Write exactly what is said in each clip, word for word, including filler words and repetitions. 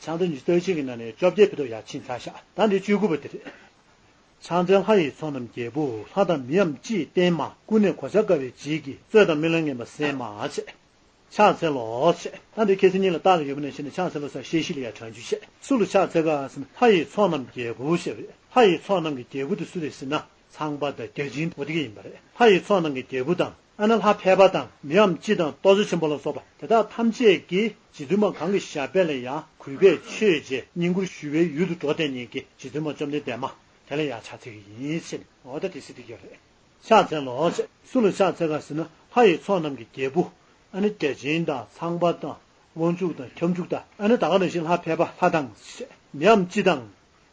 ཕྱག་འཚལ་ཉི་ཤུ་རྩ་གཅིག་གི་ནང་ནས་བཅོ་བརྒྱད་ཕུད་དོ་ཡར་ཕྱིན་ཚར་ཤག་ད་འདི་བཅུ་དགུ་པ་དེ་རེད། ཕྱག་འཚལ་ལྷ་ཡི་ཚོགས་རྣམས་རྒྱལ་པོ། ལྷ་དང་མིའམ་ཅི་ཡིས་བསྟེན་མ། སྐུ་ནི་གོ་ཆ་དཀར་བའི་བརྗིད་ཀྱིས། རྩོད་དང་རྨི་ལམ་ངན་པ་སེལ་མ་བྱེད། ཕྱག་འཚལ་ལོ་ཞེས། ད་འདི་ཁ་སང་ཉིན་ལ་རྟགས་ལ་ཡོད་པ་ནང་བཞིན་ནས་ཕྱག་འཚལ་ལོ་ཟེར་བཤད་གཞི་ལ་ཡང་དྲན་རྒྱུ་བྱས། སུ་ལ་ཕྱག་འཚལ་ག་ཟེར་ན་ལྷ་ཡི་ཚོགས་རྣམས་རྒྱལ་པོ་ཞེས་པ་རེད། ལྷ་ཡི་ཚོགས་རྣམས་ཀྱི་རྒྱལ་པོ་དེ་སུ་རེད་ཟེར་ན་ཚངས་པ་དང་བརྒྱ་བྱིན་འོ་དེ་ག་ཡིན་པ་རེད། ལྷ་ཡི་ཚོགས་རྣམས་ཀྱི་རྒྱལ་པོ་དང་ཨ་ནི་ལྷ་ཕལ་པ་དང་མིའམ་ཅི་དང་ཏོག་ཅོ་ཆེན་པོ་ལ་སོགས་པ་དེ་དག་ཐམས་ཅད་ཀྱིས་རྗེ་བཙུན་མ་གང་གི་ཞབས་པད་ལ་ཡང་གུས་པས་མཆོད་བྱས་བསྙེན་བཀུར་ཞུ་བའི་ཡུལ་དུ་འགྲོ་བསྡད་མཁན་གྱི་རྗེ་བཙུན་མ་བཅོམ་ལྡན་འདས་མ་དེ་ལ་ཡང་ཕྱག་འཚལ་གྱི་ཡིན་ཟེར་ནས་འོ་ད་དེ་སྲིད་དེ་ག་རེད། ཕྱག་འཚལ་ལོ་ཞེས། སུ་ལ་ཕྱག་འཚལ་ག་ཟེར་ན་ལྷ་ཡི་ཚོགས་རྣམས་ཀྱི་རྒྱལ་པོ། ཨ་ནི་བརྒྱ་བྱིན་དང་ཚངས་པ་དང་དབང་ཕྱུག་དང་ཁྱབ་འཇུག་དང་ཨ་ནི་ད་ག་ནང་བཞིན་ལྷ་ཕལ་པ་ལྷ་དང་ཞེས་མིའམ་ཅི་དང་།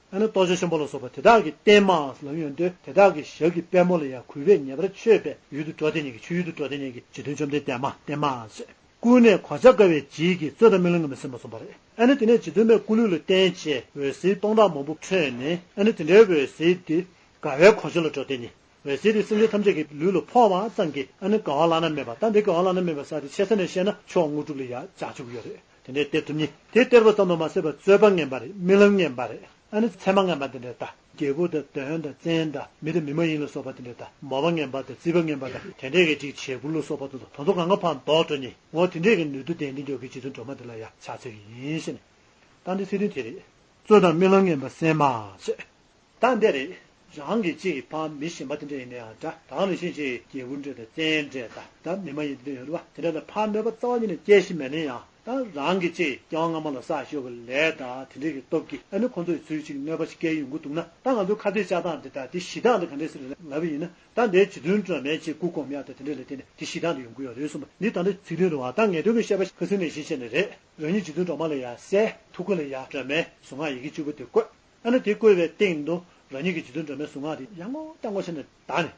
ཨ་ནི་ཏོག་ཅོ་ཆེན་པོ་ལ་སོགས་པ་དེ་དག་གིས་བསྟེན་མ་ཟེར་ལབ་ཡོང་དུས་དེ་དག་གི་ཞབས་ཀྱི་པད་མོ་ལ་ཡང་གུས་པས་ཉེ་བར་མཆོད་པའི་ཡུལ་དུ་འགྲོ་བསྡད་མཁན་གྱི་ཆོས་ཡུལ་དུ་འགྲོ་བསྡད་མཁན་གྱི་རྗེ་བཙུན་བཅོམ་ལྡན་འདས་མ་བསྟེན་མ་ཞེས། སྐུ་ནི་གོ་ཆ་དཀར་བའི་བརྗིད་ཀྱིས། རྩོད་དང་རྨི་ལམ་ངན་པ་སེལ་མ་གསུངས་པ་རེད། ཨ་ནི་དེ་ནས་རྗེ་བཙུན་མའི་སྐུ་ལུས་ལ་བརྟེན་བྱས་འོད་ཟེར་སྟོང་ཕྲག་མང་པོ་འཕྲོས་ནས་ཨ་ནི་དེ་འདྲའི་འོད་ཟེར་དེ་དགའ་བའི་གོ་ཆ་ལ་འགྲོ་བསྡད་མཁན། འོད་ཟེར་དེ་སེམས་ཅན་ཐམས་ཅད་ཀྱི་ལུས་ལ་ཕོག་པ་ཙམ་གྱིས་ཨ་ནི་དགའ་བ་བླ་ན་མེད་པ་ད་འདི་དགའ་བ་བླ་ན་མེད་པ་ཟེར་དེ་ཆེ་ས་ནས་བཤད་ན་མཆོག་དངོས་གྲུབ་ལ་ཡང་བྱང་ཆུབ་ཡོད་རེད། དེ་འདྲའི་སྟེར་ཐུབ་མཁན་དེ་སྟེར་བ་ཙམ་དུ་མ་ཟད་པར་རྩོད་པ་ངན་པ་རེད། རྨི་ལམ་ངན་པ་རེད། ཨ་ནི་མཚན་མ་ངན་པ་དེ་འདྲ་དང་རྒྱལ་པོ་དང་གདོན་དང་བཙན་དང་མི་དང་མི་མ་ཡིན་ལ་སོགས་པ་དེ་འདྲ་དང་མོས་པ་ངན་པ་དང་རྩིས་པ་ངན་པ་དང་དེ་འདྲའི་གི་ཅིག་བྱད་ཕུར་ལ་སོགས་པ་དེ་ཚོ་དེ་ཚོ་གང་ག་ཕར་ལྡོག་འགྲོ་མཁན་འོ་དེ་འདྲའི་གི་ནུས་མཐུ་ལྡན་ལྡན་མགྱོགས་ཀྱི་རྗེ་བཙུན་སྒྲོལ་མ་དེ་ལ་ཡང་ཕྱག་འཚལ་གྱི་ཡིན་ཞེས་ནས། ད་འདི་ཚིག་དོན་དེ་རེད། རྩོད་དང་རྨི་ལམ་ངན་པ་སེལ་མ་ཞེས། ད་འདི་རེད། རང་གི་ཅིག་ཕ་མི་གཞན་པ་དེ་འདྲ་ཡིན་ན་ཡང་འདྲ་ད་ག་ནང་བཞིན་ཅིག་རྒྱལ་པོ་འདྲ་དང་བཙན་འདྲ་དང་ད་མི་མ་ཡིན་དེ་འདྲ་ཡོད་རེད་བ། དེ་འདྲ་ལ་ཕར་གནོད་པ་རྩ་བ་ཉིད་ནས་སྐྱེལ་ཤེས་མེད་ན་ཡང་ད་རང་གི་ཅིག་སྐྱེ་བ་སྔ་མ་ལ་བསགས་ཤོར་བའི་ལས་དང་དེ་འདྲ་གི་སྟོབས་ཀྱིས་ཨ་ནི་ཁོང་ཚོ་ཡི་ཚུལ་ཅིག་གནོད་པ་ཞིག་སྐྱེལ་ཡོང་གི་འདུག་ན་ད་ང་ཚོའི་ཁ་རྩོད་བཅག་སྟངས་འདི་དང་དེ་ཞི་སྟངས་འདི་ག་འདྲས་ཟེར་ལབ་པ་ཡིན་ན་ད་འདིའི་རྗེ་བཙུན་སྒྲོལ་མའི་ཅིག་སྐུ་སྒོམ་ཡག་དང་དེ་འདྲ་ལ་བརྟེན་ནས་དེ་ཞི་སྟངས་དེ་ཡོང་གི་ཡོད་རེད་གསུངས་པ་འདི་ད་ལྟ་ཚིག་དོན་རེད་བ། ད་ངེས་དོན་གྱི་བཤད་པ་ཁ་སང་ནང་བཞིན་བྱས་ནས་རེད། རང་ཉིད་རྗེ་བཙུན་སྒྲོལ་མ་ལ་ཡང་གསལ་ཐུགས་ཀ་ལ་ཡང་སྒྲོལ་མའི་གཟུངས་སྔགས་ཡི་གེ་བཅུ་པོ་དེ་བཀོད། ཨ་ནི་དེ་བཀོད་པའི་སྟེང་དུ་རང་ཉིད་ཀྱི་རྗེ་བཙུན་སྒྲོལ་མའི་གཟུངས་སྔགས་དེ་ཡང་ངོ་ལྟ་ངོ་བྱས་ནས་བཟླས་ནས།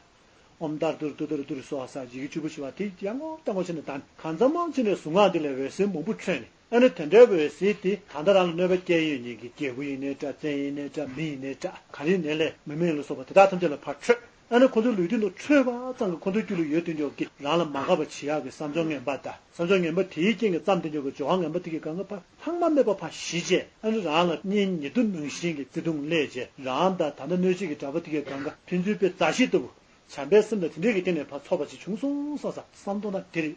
ཨོཾ་ཏཱ་ར་ཏུ་ར་ཏུཏྟཱ་ར་ཏུ་རེ་སྭཱ་ཧཱ་ཟེར་ཡི་གེ་བཅུ་པོ་ཞིག་བ་དེ་ཡང་ངོ་ལྟ་ངོ་བྱས་ནས་བཟླས་ནས་གང་འཚམ་མང་བྱས་ནས་གཟུངས་སྔགས་དེ་ལས་འོད་ཟེར་མང་པོ་འཕྲོས་ནས་ཨ་ནི་དེ་འདྲའི་འོད་ཟེར་དེ་ད་ལྟ་རང་ལ་གནོད་པ་སྐྱེལ་ཡོང་མཁན་གྱི་རྒྱལ་པོ་ཡིན་ནའི་འདྲ་བཙན་ཡིན་ནའི་འདྲ་མི་ཡིན་ནའི་འདྲ་ག་རེ་ཡིན་ནའི་ལས་མི་མ་ཡིན་ལ་སོགས་པ་དེ་དག་ཐམས་ཅད་ལ་ཕར་འཕྲོས། ཨ་ནི་ཁོ་ཚོའི་ལུས་སྟེང་དུ་འཕྲོས་པ་ཙམ་གྱིས་ཁོ་ཚོའི་རྒྱུད་ལ་ཡོད་དོ་ཅོག་གི་རང་ལ་མ་དགའ་བ་བྱེད་ཡག་གི་བསམ་སྦྱོར་ངན་པ་དང་བསམ་སྦྱོར་ངན་པ་དེའི་རྐྱེན་གྱིས་བརྩམས་དོ་ཅོག་གི་སྦྱོར་བ་ངན་པ་དེ་གའི་སྒང་ག་ཕར་ལྷག་མ་མེད་པ་ཕར་ཞི་བྱས་ཨ་ནི་རང་ལ་གཉེན་ཉེ་དུ་ནང་བཞིན་གྱི་བརྩེ་དུང་སླེབས་བྱས་རང་དང་ད་ལྟ་གནོད་བྱེད་ཀྱི་དགྲ་བོ་དེ་གའི་སྒང་ག་ཕན་ཚུན་དཔེ་མཛའ་བཤེས་ལྟ་བུ་བྱམས་པའི་སེམས་དང་དེ་འདྲའི་གི་སྟེང་ནས་ཕར་ཚོགས་པ་ཅིག་བྱུང་སོང་བསམ་ས་བསམ་བློ་ན་དེ་རེད།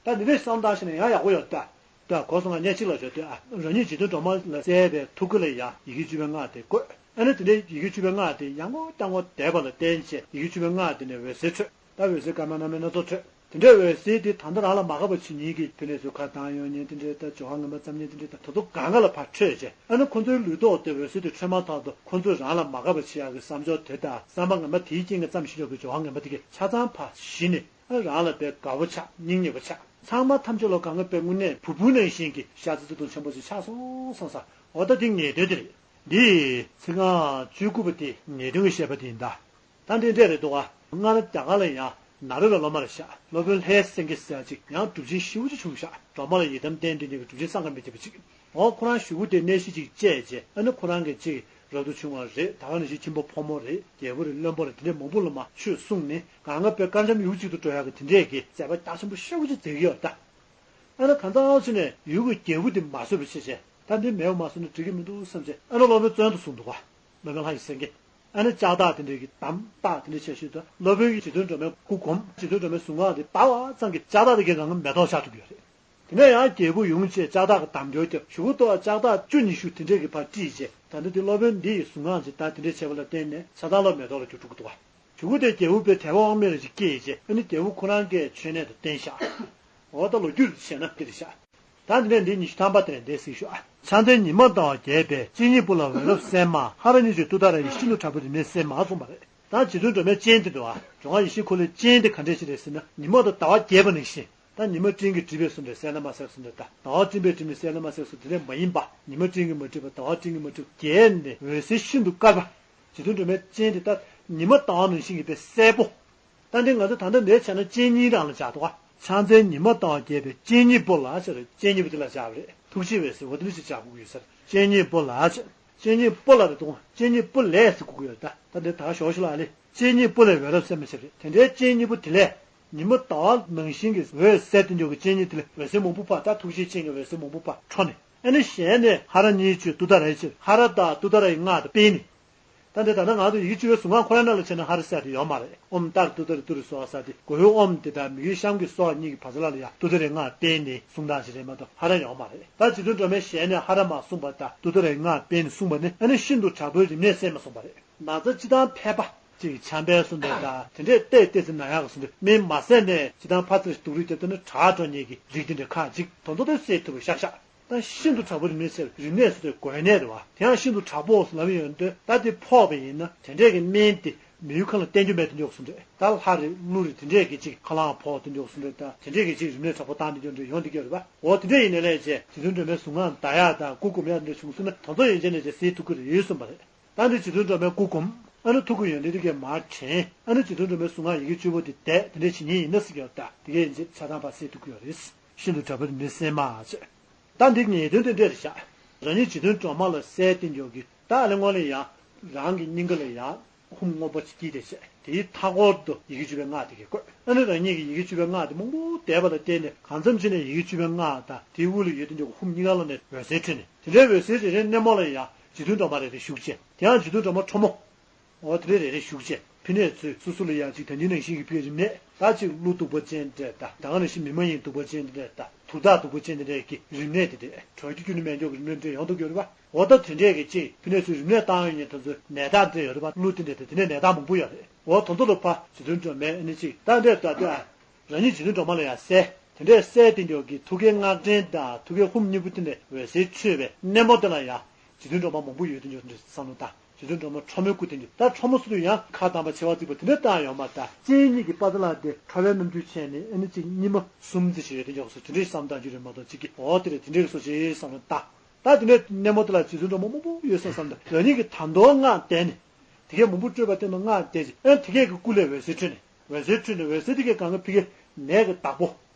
ད་འདི་འདྲའི་བསམ་བློ་བཏང་ཤེས་ན་ཡང་ཡག་པོ་ཡོད་ད། ད་གོ་སོང་ང་ཉེ་གཅིག་ལ་བྱོས་ཏེ་ཨ། རང་ཉིད་རྗེ་བཙུན་སྒྲོལ་མ་ལ་གསལ་བའི་ཐུགས་ཀ་ལ་ཡ་ཡི་གེ་བཅུ་པའི་སྔགས་དེ་བཀོད། ཨ་ནི་དེ་འདྲའི་ཡི་གེ་བཅུ་པའི་སྔགས་དེ་ཡང་ངོ་ལྟ་ངོ་བཟླས་པ་ལ་བརྟེན་བྱས་ཡི་གེ་བཅུ་པའི་སྔགས་དེ་ནས་འོད་ཟེར་འཕྲོས། ད་འོད་ཟེར་དཀར་དམར་སྣ་མིན་སྣ་ཚོགས་འཕྲོས། དེ་འདྲའི་འོད་ཟེར་དེ་ད་ལྟ་རང་ལ་མ་དགའ་བ་བྱེད་མཁན་གྱི་ཕན་ནས་ཚུར་ཁ་བཏང་ཡོང་མཁན་དེ་འདྲའི་ད་སྦྱོར་བ་ངན་པ་བརྩམས་མཁན་དེ་འདྲའི་ད་དེ་ཚོ་གང་ག་ལ་ཕར་འཕྲོས་བྱས་ཨ་ནི་ཁོ་ཚོའི་ལུས་ཐོག་དེ་འོད་ཟེར་དེ་འཕྲོས་མ་ཐག་ཏུ་ཁོ་ཚོས་རང་ལ་མ་དགའ་བ་བྱེད་ཡག་གི་བསམ་སྦྱོར་དེ་དང་བསམ་པ་ངན་པ་དེའི་རྐྱེན་གྱིས་བརྩམས་ཤེས་ཀྱོག་གི་སྦྱོར་བ་ངན་པ་དེ་གས་ཆ་ཚང་ཕར་ཞི་ནས། རང་ལ་དཔེ་དགའ་བོ་ཆགས་སྙིང་ཉེ་བོ་ཆགས་ཚང་མ་ཐམས་ཅད་ལ་གང་ག་དཔེ་དངོས་གནས་བུ་བུ་ནང་བཞིན་གྱི་ཤ་ཚ་བརྩེ་དུང་ཆེན་པོ་ཞིག་ཆགས་སོང་བསམ་ས་འོ་ད་དེ་ངེས་དོན་དེ་རེད། འདི་ཚིག་རྐང་བཅུ་དགུ་པ་དེ་ངེས་དོན་གྱི་བཤད་པ་དེ་ཡིན་ད། ད་འདི་འདྲས་རེད་འདུག་ག་སྔར་རྒྱ་གར་ལ་ཡང་ནཱ་རོ་པའི་སློབ་མ་རེད་ཤག་སློབ་དཔོན་ལྷའི་སེང་གེ་ཟེར་ཅིག་ཡང་གྲུབ་ཆེན་ཞེ་པོ་ཅིག་བྱུང་ཤག་སྒྲོལ་མ་ལ་ཡི་དམ་བརྟེན་བསྡད་མཁན་གྱི་གྲུབ་ཆེན་སངས་རྒྱས་མི་བརྗེད་པ་ཅིག་འོ་ཁོ་རང་གཞུག་གུ་དེ་གནས་གཞི་ཅིག་བཅད་རྗེས་ཨ་ནི་ཁོ་རང་གི་ཅིག་རབ་ཏུ་བྱུང་བ་རེད། ད་ག་ནང་བཞིན་ཁྱིམ་པ་ཕོ་མོ་རེད། རྒྱལ་པོ་རེད། བློན་པོ་རེད། དེ་འདྲའི་མང་པོ་ལ་མ་ཆོས་གསུངས་ནས་གང་ག་དཔེ་དཀར་འཇམ་ཡུག་གཅིག་ཏུ་འགྲོ་ཡག་གི་དེ་འདྲས་ཀྱི་མཛད་པ་རྒྱ་ཆེན་པོ་ཞེ་པོ་ཅིག་མཛད་ཀྱི་ཡོད་ད། ཨ་ནི་གང་ལྟར་ཨ་ཕྱི་ནས་ཡུལ་གྱི་རྒྱལ་པོ་དེ་མ་བཟོད་པ་བྱས་བྱས་ད་འདི་མེད་པ་མ་བཟོས་ན་འགྲིག་གི་མི་འདུག་བསམ་བྱས་ཨ་ནི་སློབ་དཔོན་བཙོན་དུ་བཟུང་འདུག་ག་སློབ་དཔོན་ལྷ་ཡི་སེང་གེ་ཨ་ནི་ལྕགས་ཐག་དེ་འདྲས་ཀྱི་དམ་ཐག་དེ་འདྲས་བྱས་ཞུས་ད་སློབ་དཔོན་གྱིས་རྗེ་བཙུན་སྒྲོལ་མའི་སྐུ་སྒོམ་རྗེ་བཙུན་སྒྲོལ་མའི་གཟུངས་སྔགས་དེ་བཟླས་པ་ཙམ་གྱིས་ལྕགས་ཐག་དེ་གའི་སྒང་ག་མེ་ཏོག་ཆགས་ཐུབ་ཀྱི་ཡོད་རེད། དེ་ནས་ཡང་རྒྱལ་པོ་ཡོང་བྱས་ལྕགས་ཐག་གི་དམ་སྦྱོར་རྒྱབ་གཞུག་གུ་ཐོག་ལྕགས་ཐག་བཅུ་ཉི་ཤུ་དེ་འདྲས་ཀྱི་བར་དཀྲིས་བྱས་ད་ལྟ་དེ་སློབ་དཔོན་འདི་ཡི་གཟུངས་སྔགས་ཀྱི་ད་དེ་འདྲས་བྱས་པ་ལ་བརྟེན་ནས་ས་དང་ལོ་མེ་ཏོག་ལ་འགྱུར་འགྲོ་གི་འདུག་ག་གཞུག་གུ་དེ་རྒྱལ་པོ་དཔེ་དད་པ་དབང་མེད་རེ་ཞིག་སྐྱེས་བྱས་ཨ་ནི་རྒྱལ་པོ་ཁོ་རང་གིས་མཆོད་གནས་དུ་བསྟེན་ཤག་འོ་ད་ལོ་རྒྱུས་བཤད་ན་དེ་རེད་ཤག་ད་འདི་ནས་འདི་ཉི་ཤུ་ཐམ་པ་དེ་ནས་འདས་སྲིད་ཤོག་ཕྱག་འཚལ་ཉི་མ་ཟླ་བ་རྒྱས་པའི་སྤྱན་གཉིས་པོ་ལ་འོད་རབ་གསལ་མ། ཧ་ར་གཉིས་ཀྱི་ཏུཏྟཱ་ར་ཡིས། ཤིན་ཏུ་དྲག་པོའི་རིམས་ནད་སེལ་མ་གསུངས་པ་རེད། ད་རྗེ་བཙུན་སྒྲོལ་མའི་སྤྱན་དེ་འདུག་ཨ། འབྱུང་བ་ཡེ་ཤེས་འཁོར་ལོའི་སྤྱན་དེ་ག་འདྲས་ཞིག་རེད་ཟེར་ན་ཉི་མ་དང་ཟླ་བ་རྒྱས་པ་ནང་བཞིན། ད་ཉི་མ་སྤྲིན་གྱིས་བསྒྲིབས་པས་གསུངས་ཏེ་གསལ་ན་མ་གསལ་གསུངས་ཏེ་ད་ཟླ་བ་སྤྲིན་པས་བསྒྲིབས་ནས་གསལ་ན་མ་གསལ་གསུངས་དེ་འདྲས་མ་ཡིན་པ། ཉི་མ་སྤྲིན་གྱིས་མ་བསྒྲིབས་པ་ཟླ་བ་སྤྲིན་གྱིས་མ་བསྒྲིབས་རྒྱས་ནས་འོད་ཟེར་ཤིན་ཏུ་དཀར་བ། རྗེ་བཙུན་སྒྲོལ་མའི་སྤྱན་དེ་ད་ཉི་མ་ཟླ་བ་ནང་བཞིན་གྱི་དཔེ་གསལ་པོ། ད་འདི་ང་ཚོ་ད་ལྟ་འདིར་བྱས་ན་སྤྱན་གཉིས་རང་ལ་བྱ་དོ། ཕྱག་འཚལ་ཉི་མ་ཟླ་བ་རྒྱས་པའི་སྤྱན་གཉིས་པོ་ལ་ཟེར་སྤྱན་གཉིས་པོ་དེ་ལ་བྱ་བ་རེད། ཐུགས་རྗེ་བས་ཟེར་བ་དེ་ལ་ཞིག་བྱ་དགོས་ཀྱི་ཡོད་ཟེར་སྤྱན་གཉིས་པོ་ལ་ཟེར། སྤྱན་གཉིས་པོ་ལ་རེད་དོ། སྤྱན་གཉིས་པོ་ལས་ཟེར་དགོས་ཀྱི་ཡོད་ད། ད་འདི་ད་ཞོག་ཞུ་ལ་ཨ་ལེ། སྤྱན་གཉིས་པོ་ལས་འོད་རབ་གསལ་མ་ཟེར་རེད། དེ་འདྲའི་སྤྱན་གཉིས་པོ་དེ་ལས། ཉི་མ་ཟླ་བ་ནང་བཞིན་གྱི་འོད་ཟེར་དེ་འཇོག་གི་སྤྱན་གཉིས་དེ་ལས་འོད་ཟེར་མང་པོ་ཕར་ད་ཐུགས་རྗེའི་སྤྱན་གྱི་འོད་ཟེར་མང་པོ་ཕར་འཕྲོ་ནས། ཨ་ནི་གཞན་ནས་ཧ་ར་གཉིས་བརྗོད་ཏུཏྟཱ་ར་ཡིན་ཕྱིར། ཧ་ར་དང་ཏུཏྟཱ་ར་ཡི་སྔགས་དེ་སྤེལ་ནི། ད་འདི་ད་ལྟ་ང་ཚོ་ཡི་གེ་བཅུ་པའི་གཟུངས་སྔགས་ཁོ་རང་ནང་ལ་བྱས་ན་ཧ་ར་ཟེར་དེ་ཡོད་མ་རེད། ཨོཾ་ཏཱ་ར་ཏུཏྟཱ་ར་ཏུ་རེ་སྭཱ་ཧཱ་ཟེར་དེ། མགོ་བོའི་ཨོཾ་དེ་དང་མིག་གི་ཤམ་གྱི་སྭཱ་ཧཱ་གཉིས་ཀྱི་བར་མཚམས་ལ་ཡང་ཏུཏྟཱ་རའི་སྔགས་སྤེལ་ནས་གསུང་སྟངས་ཤིག་རེད་མ་གཏོགས་ཧ་ར་ཡོད་མ་རེད། ད་རྗེ་བཙུན་སྒྲོལ་མས་གཞན་ནས་ཧ་ར་མ་གསུངས་པ་དང་ཏུཏྟཱ་རའི་སྔགས་སྤེལ་ནས་གསུངས་པ་ནི་ཨ་ནི་ཤིན་ཏུ་དྲག་པོའི་རིམས་ནད་སེལ་མ་གསུངས་པ་རེད། ན་ཚ་སྤྱི་བཏང་ཕལ་པ། གཅིག་ཆམ་པའི་གསུང་འདྲ་དང་དེ་འདྲས་ཏོག་ཙམ་ན་ཡག་གི་གསུང་འདྲ། སྨན་མ་བཟས་ནས་ཇི་ལྟར་ཕར་ཚུར་སྡུག་རུས་བརྒྱབ་ཐུབ་ན་དྲག་འགྲོ་མཁན་གྱི་རིགས་དེ་འདྲ་ཁག་ཅིག་དོན་དུ་དེ་སེལ་ཐུབ་པ་ཤག་ཤག་ད་ཤིན་ཏུ་དྲག་པོ་རིམས་ནད་ཟེར་རིམས་ནད་ཟེར་དུས་འགོས་ནད་རེད་བ། དེ་ཡང་ཤིན་ཏུ་དྲག་པོ་ལབ་ཡོང་དུས་ད་དེ་ཕོག་པ་ཡིན་ན་དེ་འདྲས་ཀྱི་སྨན་དེ་མི་ཡུལ་ཁ་ལ་བསྟེན་རྒྱུ་མེད་དུ་འཇོག་གསུང་འདྲ། ད་ལྷ་རེད་ཀླུ་རེད་དེ་འདྲས་ཀྱི་ཅིག་ཁ་རླངས་ཕོག་དུ་འཇོག་གསུང་འདྲ། ད་དེ་འདྲས་ཀྱི་ཅིག་རིམས་ནད་དྲག་པོ་བཏང་དུ་འཇོག་འདྲ་ཡོང་དུ་གི་རེད་བ། འོ་དེ་འདྲས་ཡིན་ནའི་ལས་བྱས་རྗེ་བཙུན་སྒྲོལ་མའི་གཟུངས་སྔགས་བཟླ་ཡག་དང་སྐུ་སྒོམ་ཡག་འདྲ་བྱུང་སོང་ན་དེ་ཚོ་ཡན་ཆད་ནས་བྱས་སེལ་ཐུབ་ཀྱི་རེད་གསུངས་པ་རེད། ད་འདི་རྗེ་བཙུན་སྒྲོལ་མའི་སྐུ་སྒོམ། ཨ་ནི་ཐུགས་ཀྱི་ཡོན་ཏན་དེ་གས་མར་དྲན། ཨ་ནི་རྗེ་བཙུན་སྒྲོལ་མའི་གཟུངས་སྔགས་ཡི་གེ་བཅུ་པོ་དེ་བཟླས་དེ་འདྲས་བྱེད་ཉེན་ཡིན་ན་ཟེར་གྱི་ཡོད། ད་དེ་གས་ཡིན་ཚེ་ཆ་ཚང་ཕར་སེལ་ཐུབ་ཀྱི་ཡོད་རེད། ཤིན་ཏུ་དྲག་པོ་རིམས་ནད་སེལ་མ་ཟེར། ད་འདི་ངེས་དོན་དེ་འདྲས་རེད་ཤག་རང་ཉིད་རྗེ་བཙུན་སྒྲོལ་མ་ལ་གསལ་བསྟན་འཇོག་གི་ད་ཨ་ལེ་སྔོན་ལ་ཡང་རང་གི་སྙིང་ག་ལ་ཡང་ཧཱུྃ་སྔོན་པོ་ཅིག་བསྐྱིལ་ཏེ་བྱས། དེའི་མཐའ་སྐོར་དུ་ཡི་གེ་བཅུ་པའི་སྔགས་དེ་གས་བཀོད། ཨ་ནི་རང་ཉིད་ཀྱིས་ཡི་གེ་བཅུ་པའི་སྔགས་དེ་མང་པོ་བཟླས་པ་ལ་བརྟེན་ནས་གང་འཚམ་ཅིག་ནས་ཡི་གེ་བཅུ་པའི་སྔགས་དང་དེའི་དབུས་ལ་ཡོད་དུ་འཇོག་གི་ཧཱུྃ་གཉིས་ཀ་ལ་ནས་འོད་ཟེར་འཕྲོས་ནས། དེ་འདྲའི་འོད་ཟེར་རེ་རེ་སྣེ་མོ་ལ་ཡང་རྗེ་བཙུན་སྒྲོལ་མ་རེ་རེ་བཞུགས་བྱས། དེ་ཡང་རྗེ་བཙུན་སྒྲོལ་མ་ཁྲོ་མོ། འོ་དེ་འདྲའི་རེ་རེ་བཞུགས་བྱས། ཕི་ནས་ཚུར་སོ་སོ་ལ་ཡང་ཅིག་ད་ནི་ནང་བཞིན་གྱི་ཕི་རིམས་ནད་ད་ཅིག་ཀླུ་གདུག་པ་ཅན་འདྲ་ད་ད་ག་ནང་བཞིན་མི་མ་ཡིན་གདུག་པ་ཅན་འདྲ་ད་དུག་ཐག་གདུག་པ་ཅན་འདྲ་གི་རིམས་ནད་དེ་འདྲ་དྲོད་ཀྱི་རྒྱུ་ནི་མེད་འཇོག་གི་རིམས་ནད་འདྲ་ཡོང་དུ་གི་ཡོད་རེད་པ། འོ་ད་དེ་འདྲས་ཀྱི་ཅིག་ཕི་ནས་ཚུར་རིམས་ནད་བཏང་ཡོང་མཁན་དེ་ཚོ་ནད་རྟགས་འདྲ་ཡོད་རེད་པ། ཀླུ་དེ་འདྲ་དེ་དེ་ནས་ནད་རྟགས་མང་པོ་ཡོད་རེད། འོ་དེ་ཚོ་ལ་ཕར་རྗེ་བཙུན་སྒྲོལ་མས་ཨ་ནི་ཅིག་ད་འདྲས་ད་ལྟ་རང་ཉིད་རྗེ་བཙུན་སྒྲོལ་མ་ལ་ཡང་གསལ། དེ་འདྲས་གསལ་དེ་འཇོག་གི་ཐུགས་ཀའི་སྔགས་ཕྲེང་དང་ཐུགས་ཀའི་ཧཱུྃ་གཉིས་པོ་དེ་ནས་འོད་ཟེར་འཕྲོས་པའི་སྣེ་མོ་དེ་ལ་ཡང་རྗེ་བཙུན་སྒྲོལ་མ་མང་པོ་ཡོད་དེ་འཇོག་དེ་འདྲས་བསམ་བློ་བཏང་། རྗེ་བཙུན་སྒྲོལ་མ་ཁྲོ་མོའི་སྐུ་དེ་འདྲས་ད་ཁྲོ་མོ་སུ་དུ་ཡང་ཁ་དམ་པ་མཆེ་བ་གཙིགས་པ་དེ་འདྲས་བཏང་ཡོད་མ་ད་སྤྱན་གཉིས་ཀྱི་པ་ཏ་ལ་དེ་ཁྲོ་བའི་རྣམ་འགྱུར་བྱས་ནས་ཨ་ནི་ཅིག་གཉིས་མ་གསུམ་ཙམ་ཞིག་ཡོད་དེ་འཇོག་སོ་དེ་འདྲས་བསམ་བཏང་རྒྱུ་རེད་མ་གཏོགས་ཅིག་གི་འོ་དེ་རེད་དེ་འདྲས་སོ་ཞེས་བསམ་བློ་བཏང་། ད་དེ་ནས་སྣེ་མོ་དེ་ལ་རྗེ་བཙུན་སྒྲོལ་མ་མང་པོ་ཡོད་བསམ་བསམ་ད་རང་ཉིད་ཀྱིས་ད་དུང་སྔགས་བཟླས་ནས། དེ་གས་མང་པོ་སྤྲོས་པ་བསྟན་ནས་སྔགས་བཟླས་ཅིང་ཨ་དེ་གས་ཀྱི་སྐུ་ལས་འོད་ཟེར་འཕྲོས་ནས་འོད་ཟེར་འཕྲོས་ནས་འོད་ཟེར་དེ་གས་གང་ག་ཕི་གའི་ནད་ཀྱི་བདག་པོ།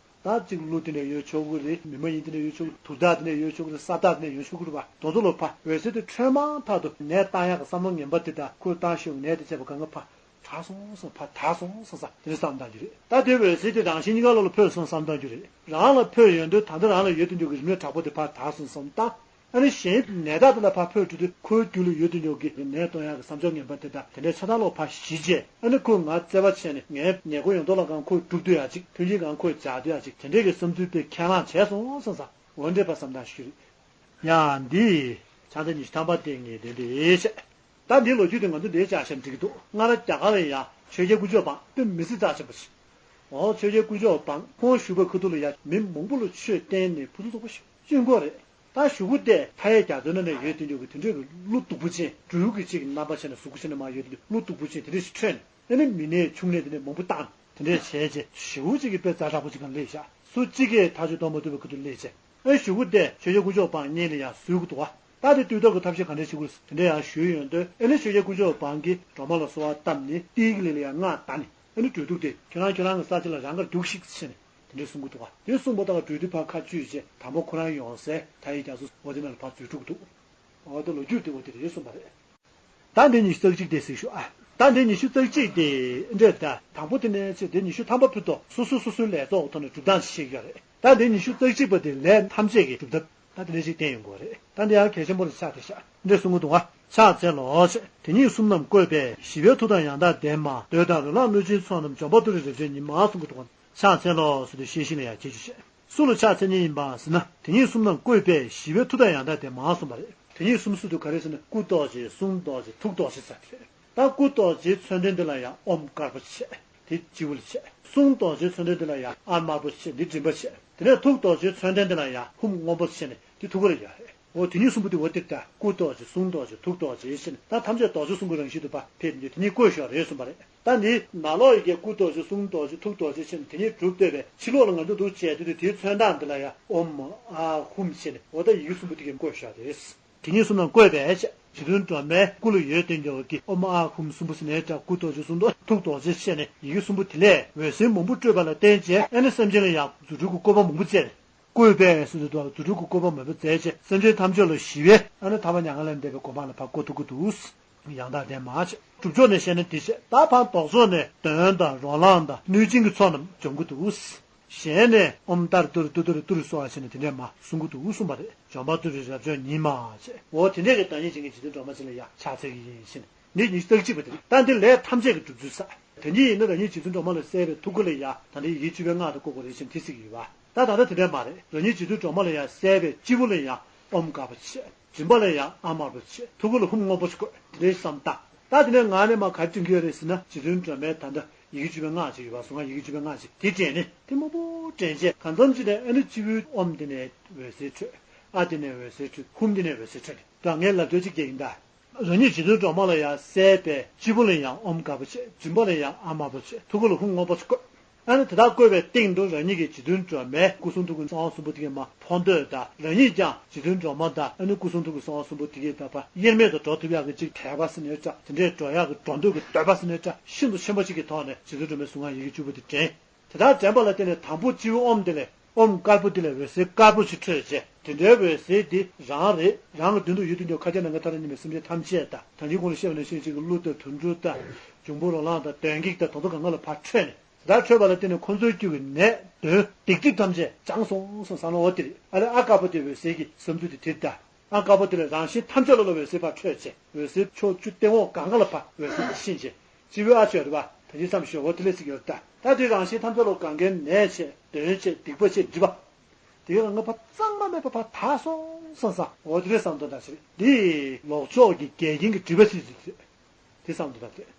ད་གཅིག་ཀླུ་དེ་ནས་ཡོད་ཆོག་གི་རེད། མི་མ་ཡིན་དེ་ནས་ཡོད་ཆོག་གི་རེད། དུག་རྟགས་དེ་ནས་ཡོད་ཆོག་གི་རེད། ས་རྟགས་དེ་ནས་ཡོད་ཆོག་གི་རེད་པ། དོ་ཚོ་ལོ་ཕ་འོད་ཟེར་དེ་འཕྲོས་མ་ཐག་ཏུ་ནད་བཏང་ཡག་གི་བསམ་བློ་ངན་པ་དེ་དང་ཁོས་བཏང་ཤོག་ནད་དེ་བྱས་པ་གང་ག་ཕ། དྲག་སོང་སོང་ཕར་དྲག་སོང་སོང་ས་དེ་འདྲ་བསམ་བཏང་རྒྱུ་རེད། ད་དེ་འོད་ཟེར་དེ་རང་བཞིན་གཉིས་ཀ་ལོག་ལ་འཕོས་སོང་བསམ་བཏང་རྒྱུ་རེད། རང་ལ་འཕོས་ཡོང་དུས་ད་ལྟ་རང་ལ་ཡོད་དུ་འཇུག་གི་རིམས་ནད་དྲག་པོ་དེ་ཕར་དྲག་སོང་བསམ་བཏང་། ཨ་ནི་གཞན་ནད་རྟགས་དེ་ལ་ཕར་འཕོས་འགྲོ་དུས་ཁོའི་རྒྱུད་ལ་ཡོད་དུ་འཇུག་གི་ནད་གཏོང་ཡག་གི་བསམ་ཕྱོགས་ངན་པ་དེ་དག་དེ་འདྲའི་ཆ་ཚང་ལོག་ཕར་ཞི་བྱས། ཨ་ནི་ཁོས་ང་བརྩེ་བ་བྱས་ནས་ངའི་ཉེ་འཁོར་ཡོང་དོ་ལ་གང་ཁོས་སྒྲུབ་འདོད་ཡག་ཅིག་ཕན་ཆད་གང་ཁོས་བྱ་འདོད་ཡག་ཅིག་དེ་འདྲའི་གི་བསམ་ཚུལ་དཔེ་ཁས་བླངས་བྱས་སོང་བསམ་ས་འོ་འདྲས་པ་བསམ་བཏང་ཞུ་རེད། ཡང་འདི། ཕྱག་འཚལ་ཉི་ཤུ་ཐམ་པ་དེ་ངས་འདོན་འདི་བྱས། ད་འདིའི་ལོ་རྒྱུས་དེ་ང་ཚོ་འདིའི་ཆ་ཤས་འགྲིག་གི་འདུག་སྔར་རྒྱ་གར་ལ་ཡང་ཆོས་རྒྱལ་དཀོན་མཆོག་འབངས་དཔེ་མི་སྲིད་རྩ་ཆེན་པོ་ཞིག་འོ་ཆོས་རྒྱལ་དཀོན་མཆོག་འབངས་ཁོང་བཞུགས་པའི་ཁ་ཐུག་ལ་ཡང་མི་མང་པོ་ལ་ཆོས་བསྟན་ནས་ཕུན་སུམ་ཚོགས་པོ་ཞིག་བསྐྲུན་དགོས་རེད། ད་གཞུག་གུ་དེ་མཐའ་ཡས་རྒྱ་མཚོའི་ནང་ནས་ཡོད་དེ་འདྲ་གི་དེ་འདྲ་གི་ཀླུ་སྡུག་པོ་ཅན་སྦྲུལ་གྱི་ཅིག་རྣམ་པ་བྱས་ནས་གཟུགས་པོ་བྱས་ནས་མར་ཡོད་དེ་འདྲ་ཀླུ་སྡུག་པོ་ཅན་དེ་འདྲ་ཞིག་འཕྲོས་ནས། ཨ་ནི་མི་ནད་ཕྱུགས་ནད་དེ་འདྲ་མང་པོ་བཏང་། དེ་འདྲས་བྱས་རྗེས་ཞེ་པོ་ཅིག་གི་དཔེ་ཛ་དྲག་པོ་ཅིག་གང་སླེབས་ཤག་སུ་གཅིག་གིས་ཐག་གཅོད་གཏོང་མ་ཐུབ་པའི་ཁུལ་དུ་སླེབས་བྱས། ཨ་གཞུག་གུ་དེ་ཆོས་རྒྱལ་དཀོན་མཆོག་འབངས་གཉིས་ལ་ཡང་བཟོད་དགོས་འདུག་བ། ད་དེ་དུས་ཐོག་གི་ཐབས་ཤེས་ག་འདྲས་བྱེད་དགོས་དེ་འདྲས་ཡང་ཞུས་ཡོང་དུས། ཨ་ནི་ཆོས་རྒྱལ་དཀོན་མཆོག་འབངས་ཀྱིས་སྒྲོལ་མ་ལ་གསོལ་བ་བཏབ་ནས་ཏིལ་གྱི་ལི་ལ་ཡང་སྔགས་བཟླས་ནས། ཨ་ནི་སྦྲུལ་གདུག་དེ་ཁྱོད་རང་ཁྱོད་རང་གི་ས་ཆ་ལ་རང་གར་རྒྱུགས་ཤིག་ཟེར་ནས་དེ་འདྲས་གསུང་གི་འདུག་བ། དེ་གསུངས་པ་ལྟར་སྦྲུལ་དེ་ཕར་ཁ་གཅུས་བྱས་དང་པོ་ཁོ་རང་ཡོང་སའི་མཐའ་ཡས་རྒྱ་མཚོ་འོ་དེ་ནང་ལ་ཕར་འཛུལ་འགྲོ་གི་འདུག་འོ་དེ་ལོ་རྒྱུས་དེ་འོ་དེ་རེད་གསུངས་པ་རེད། ད་འདི་ཉི་ཤུ་རྩ་གཅིག་དེ་གཟིགས་ཤོག་ཨ། ད་འདི་ཉི་ཤུ་རྩ་གཅིག་དེ་འདྲས་ད་དང་པོ་དེ་ནས་ཚེ་འདི་ཉི་ཤུ་ཐམ་པ་ཕུད་དོ། སོ་སོ་སོ་སོའི་ལས་ཚོགས་ཐོག་ནས་སྒྲུབ་སྟངས་ཤིག་ཡོད་རེད། ད་འདི་ཉི་ཤུ་རྩ་གཅིག་པ་དེ་ལས་ཐམས་ཅད་ཀྱི་སྒྲུབ་ཐབས་ད་དེ་འདྲས་ཞིག་བསྟན་ཡོང་གི་རེད། ད་འདི་ཡང་གལ་ཆེན་པོ་ལ་ཆགས་བསྡད་ཤག་འདྲས་གསུང་གི་འདུག་ཨ། ཕྱག་འཚལ་ལོ། དེ་ཉིད་གསུམ་རྣམས་བཀོད་པས་ཞི་བའི་མཐུ་དང་ཡང་དག་ལྡན་མ། འདོད་དང་རེ་ལངས་གནོད་སྦྱིན་ཚོགས་རྣམས་འཇོམས་པ་ཏུ་རེ་རེག་བྱའི་ཉི་མ་གསུང་གི་འདུག་ཨ། ཕྱག་འཚལ་ལོ་ཟེར་དུས་ཤེས་བཞིན་ལ་ཡང་ཁྱེད་ཀྱིས་བཤད། སུ་ལ་ཕྱག་འཚལ་མཁན་ཡིན་པ་ཟེར་ན། དེ་ཉིད་གསུམ་རྣམས་བཀོད་པས་ཞི་བའི་མཐུ་དང་ཡང་དག་ལྡན་མ་གསུངས་པ་རེད། དེ་ཉིད་གསུམ་ཟེར་དུས་ག་རེ་ཟེར་ན་སྐུ་རྡོ་རྗེ་གསུང་རྡོ་རྗེ་ཐུགས་རྡོ་རྗེ་ཟེར་དེ་རེད། ད་སྐུ་རྡོ་རྗེའི་མཚོན་དོན་འདི་ལ་ཡང་ཨོཾ་དཀར་པོ་བྱས། དེ་སྤྱི་བོ་ལ་བྱས། གསུང་རྡོ་རྗེའི་མཚོན་དོན་འདི་ལ་ཡང་ཨཱཿདམར་པོ་བྱས་འདི་མགྲིན་པ་བྱས། དེ་ནས་ཐུགས་རྡོ་རྗེའི་མཚོན་དོན་འདི་ལ་ཡང་ཧཱུྃ་སྔོན་པོ་བྱས་ནས་འདི་ཐུགས་ཀ་ལ་ཡོད་རེད། འོ་དེ་ཉིད་གསུམ་པོ་དེ་འོ་དེ་ལྟ་སྐུ་རྡོ་རྗེ་གསུང་རྡོ་རྗེ་ཐུགས་རྡོ་རྗེ་ཟེར་ནས་ད་ཐམས་ཅད་རྡོ་རྗེ་གསུང་གི་རང་བཞིན་དུ་ཕར་ཕེབས་ནས་དེ་ཉིད་བཀོད་བཞག་རེད་གསུངས་པ་རེད། ད་འདི་ནང་ལོགས་ཡི་གེ་སྐུ་རྡོ་རྗེ་གསུང་རྡོ་རྗེ་ཐུགས་རྡོ་རྗེ་ཟེར་ནས་དེ་ཉིད་གྲུབ་བསྡད་པའི་ཕྱི་ལོགས་ལ་ང་ཚོ་འདུག་བྱས་དུས་དེའི་མཚོན་རྟགས་འདི་ལ་ཡང་ཨོཾ་ཨཱཿཧཱུྃ་ཟེར་ནས་འོ་ད་ཡི་གེ་གསུམ་པོ་དེ་གས་བཀོད་བཞག་རེད། དེ་ཉིད་གསུམ་རྣམས་བཀོད་པས་རྗེ་བཙུན་སྒྲོལ་མའི་སྐུ་ལ་ཡོད་དེ་འགྱུར་བ་གི་ཨོཾ་ཨཱཿཧཱུྃ་གསུམ་པོ་ཟེར་ནས་ད་སྐུ་རྡོ་རྗེ་གསུང་རྡོ་ཐུགས་རྡོ་རྗེ་ཟེར་ནས་ཡི་གེ་གསུམ་པོ་དེ་ལས་འོད་ཟེར་མང་པོ་སྤྲོས་པ་ལ་བརྟེན་བྱས་ཨ་ནི་སེམས་ཅན་ལ་ཡང་རྫུ་འཕྲུལ་གྱི་བཀོད་པ་མང་པོ་སྩལ་ནས། བཀོད་པས་ཟེར་དུས་རྫུ་འཕྲུལ་གྱི་བཀོད་པ་མང་པོ་མཛད་ཅེས་སེམས་ཅན་ཐམས་ཅད་ལ་ཞི་བའི་ཨ་ནི་ཐར་པ་མྱ་ངན་ལས་འདས་པའི་གོ་འཕང་ལ་ཕར་བཀོད་ཐུབ་ཀྱི་འདུག་ཡང་དག་ལྡན་མ་བྱས། སྒྲུབ་ཕྱོགས་ནས་བཤད་ན་དེ་བྱས་ད་ཕར་ལྡོག་ཕྱོགས་ནས་གདོན་དང་རོ་ལངས་དང་གནོད་སྦྱིན་གྱི་ཚོགས་རྣམས་འཇོམས་ཀྱི་འདུག་ཞལ་ནས་ཨོཾ་ཏཱ་རེ་ཏུ་རེ་ཏུ་ཏུ་རེ་ཏུ་རེ་གསོལ་བ་བྱས་ནས་དེ་འདྲས་མ་གསུང་གི་འདུག་གསུངས་པ་རེད། འབྱོན་པ་ཏུ་རེ་རབ་འབྱོན་ཉིད་མ་བྱས། འོ་དེ་འདྲས་ཀྱི་བདག་ཉིད་ཅན་གྱི་རྗེ་བཙུན་སྒྲོལ་མ་ཅིག་ལ་ཡ་ཕྱག་འཚལ་གྱི་ཡིན་ཞེས་ནས། འདི་ཉི་ཤུ་རྩ་གཅིག་པ་དེ་རེད། ད་འདི་ལས་ཐམས་ཅད་ཀྱི་སྒྲུབ་ཚུལ་ས། དེ་ཉིད་ཡིན་ན་རང་ཉིད་རྗེ་བཙུན་སྒྲོལ་མ་ལ་གསལ་བའི་ཐུགས་ཀ་ལ་ཡ་ད་འདི་ཡི་གེ་བཅུ་པའི་སྔགས་དེ་བཀོད་དགོས་རེད་ཞེས་དེ་གཟིགས་ཀྱི་ཡོད་པ། ད་ད་ལྟ་དེ་འདྲས་མ་རེད། རང་ཉིད་རྗེ་བཙུན་སྒྲོལ་མ་ལ་ཡ་གསལ་བའི་སྤྱི་བོ་ལ་ཡ་ཨོཾ་དཀར་པོ་བྱས། མགྲིན་པ་ལ་ཡ་ཨ་དམར་པོ་བྱས། ཐུགས་ཀ་ལ་ཧཱུྃ་སྔོན་པོ་ཞིག་བཀོད། དེ་འདྲས་བསམ་བཏང་། ད་དེ་ནས་ངག་ནས་མར་ག་རེ་འདྲེན་གྱི་ཡོད་རེད་ཟེར་ན། རྗེ་བཙུན་སྒྲོལ་མའི་ད་ལྟ་ཡི་གེ་བཅུ་པའི་སྔགས་ཅིག་ཡོད་པ། གཟུངས་སྔགས་ཡི་གེ་བཅུ་པའི་སྔགས་ཅིག་དེ་དྲན་ནས་དེ་མང་པོ་དྲན་བྱས། གང་འཚམ་ཅིག་ནས་ཨ་ནི་སྤྱི་བོའི་ཨོཾ་དེ་ནས་འོད་ཟེར་འཕྲོས། ཨ་དེ་ནས་འོད་ཟེར་འཕྲོས། ཧཱུྃ་དེ་ནས་འོད་ཟེར་འཕྲོས་ནས། ད་ངས་ལབ་འདོད་ཅིག་རྒྱག་གིན་གདའ། རང་ཉིད་རྗེ་བཙུན་སྒྲོལ་མ་ལ་ཡ་གསལ་བའི་སྤྱི་བོ་ལ་ཡང་ཨོཾ་དཀར་པོ་བྱས། མགྲིན་པ་ལ་ཡང་ཨ་དམར་པོ་བྱས། ཐུགས་ཀ་ལ་ཧཱུྃ་སྔོན་པོ་ཞིག་བཀོད། ཨ་ནི་དེ་དག་བཀོད་པའི་སྟེང་དུ་རང་ཉིད་ཀྱི་རྗེ་བཙུན་སྒྲོལ་མའི་སྐུ་གསུང་ཐུགས་ཀྱི་གསང་བ་གསུམ་པོ་དེ་གའི་མར་འཕོ་འདོད་དང་། རང་ཉིད་ཀྱང་རྗེ་བཙུན་སྒྲོལ་མ་དང་ཨ་ནི་སྐུ་གསུང་ཐུགས་ཀྱི་གསང་བ་གསུམ་པོ་དེ་གའི་ད་ཕར་དབྱེར་མེད་དུ་འགྲོ་ཐུབ་ཡག་གི་ཅིག་དད་པ་ཟེར་ནའི་འདྲ། དེ་འདྲའི་འགྲོ་ཡག་གི་འགྲོ་འདོད་ཀྱི་འདོད་པ་ཟེར་ནའི་འདྲ། ཤིན་ཏུ་ཆེན་པོ་ཅིག་གི་ཐོག་ནས་རྗེ་བཙུན་སྒྲོལ་མའི་གཟུངས་སྔགས་ཡི་གེ་བཅུ་པོ་དེ་དྲན། དེ་དག་དྲན་པ་ལ་བརྟེན་ནས་དང་པོ་སྤྱི་བོའི་ཨོཾ་དེ་ལས་ཨོཾ་དཀར་པོ་དེ་ལས་འོད་ཟེར་དཀར་པོ་ཞིག་འཕྲོས་བྱས། དེ་འདྲའི་འོད་ཟེར་དེ་རང་རེད། རང་གི་མདུན་དུ་ཡོད་དུས་ཀྱང་མཁའ་ཁྱབ་ནམ་མཁའི་མཐའ་རུ་གནས་པའི་སེམས་ཅན་ཐམས་ཅད་དང་། ད་གིན་གོང་ལ་བཤད་པ་ནང་བཞིན་ཅིག་གི་ཀླུ་དང་དུད་འགྲོ་དང་། འབྱུང་པོ་རོ་ལངས་དང་། གདོན་བགེགས་དང་། དེ་ཚོ་གང་ག་ལ་ཕར་འཕྲོས་ནས། དེ་དག་འཕྲོས་པ་ལ་བརྟེན་ནས་ཁོ་ཚོའི་རྒྱུད་ཀྱི་ནད་གདོན་སྡིག་སྒྲིབ་ཐམས་ཅད་སྦྱངས་སོང་སོང་བསམ་ན། འོ་དེ་རེད། ཨ་རེ་ཨ་དཀར་པོ་དེ་འོད་ཟེར་གྱི་བསམ་ཚུལ་དེ་དེ་རེད་ད། ཨ་དཀར་པོ་དེ་ལས་རང་བཞིན་ཐམས་ཅད་ལ་ལ་འོད་ཟེར་ཕར་འཕྲོས་བྱས། འོད་ཟེར་ཕྱོགས་བཅུ་སྟེང་འོག་གང་ག་ལ་ཕར་འོད་ཟེར་དེ་ཤིན་བྱས། སྤྱི་བོའི་ཨ་ཆོས་རེད་པ། ད་ཅི་ཙམ་ཞོག་འོ་དེ་ལས་ཟིག་ཡོད་ད། ད་དེ་རང་བཞིན་ཐམས་ཅད་ལ་གང་གའི་ནད་བྱས། གདོན་བྱས། སྡིག་པ་བྱས། སྒྲིབ་པ། དེ་གའི་ལ་ང་ཕར་གཙང་མ་མེད་པ་ཕར་དག་སོང་བསམ་བསམ། འོ་དེ་རེད་བསམ་དོན་དག་ཞིག་རེད། འདི་ལོག་ཕྱོགས་ཀྱི་འགལ་རྐྱེན་གྱི་སྒྲིབ་པ་ཞིག་རེད། དེ་བསམ་དོན་དག་རེད།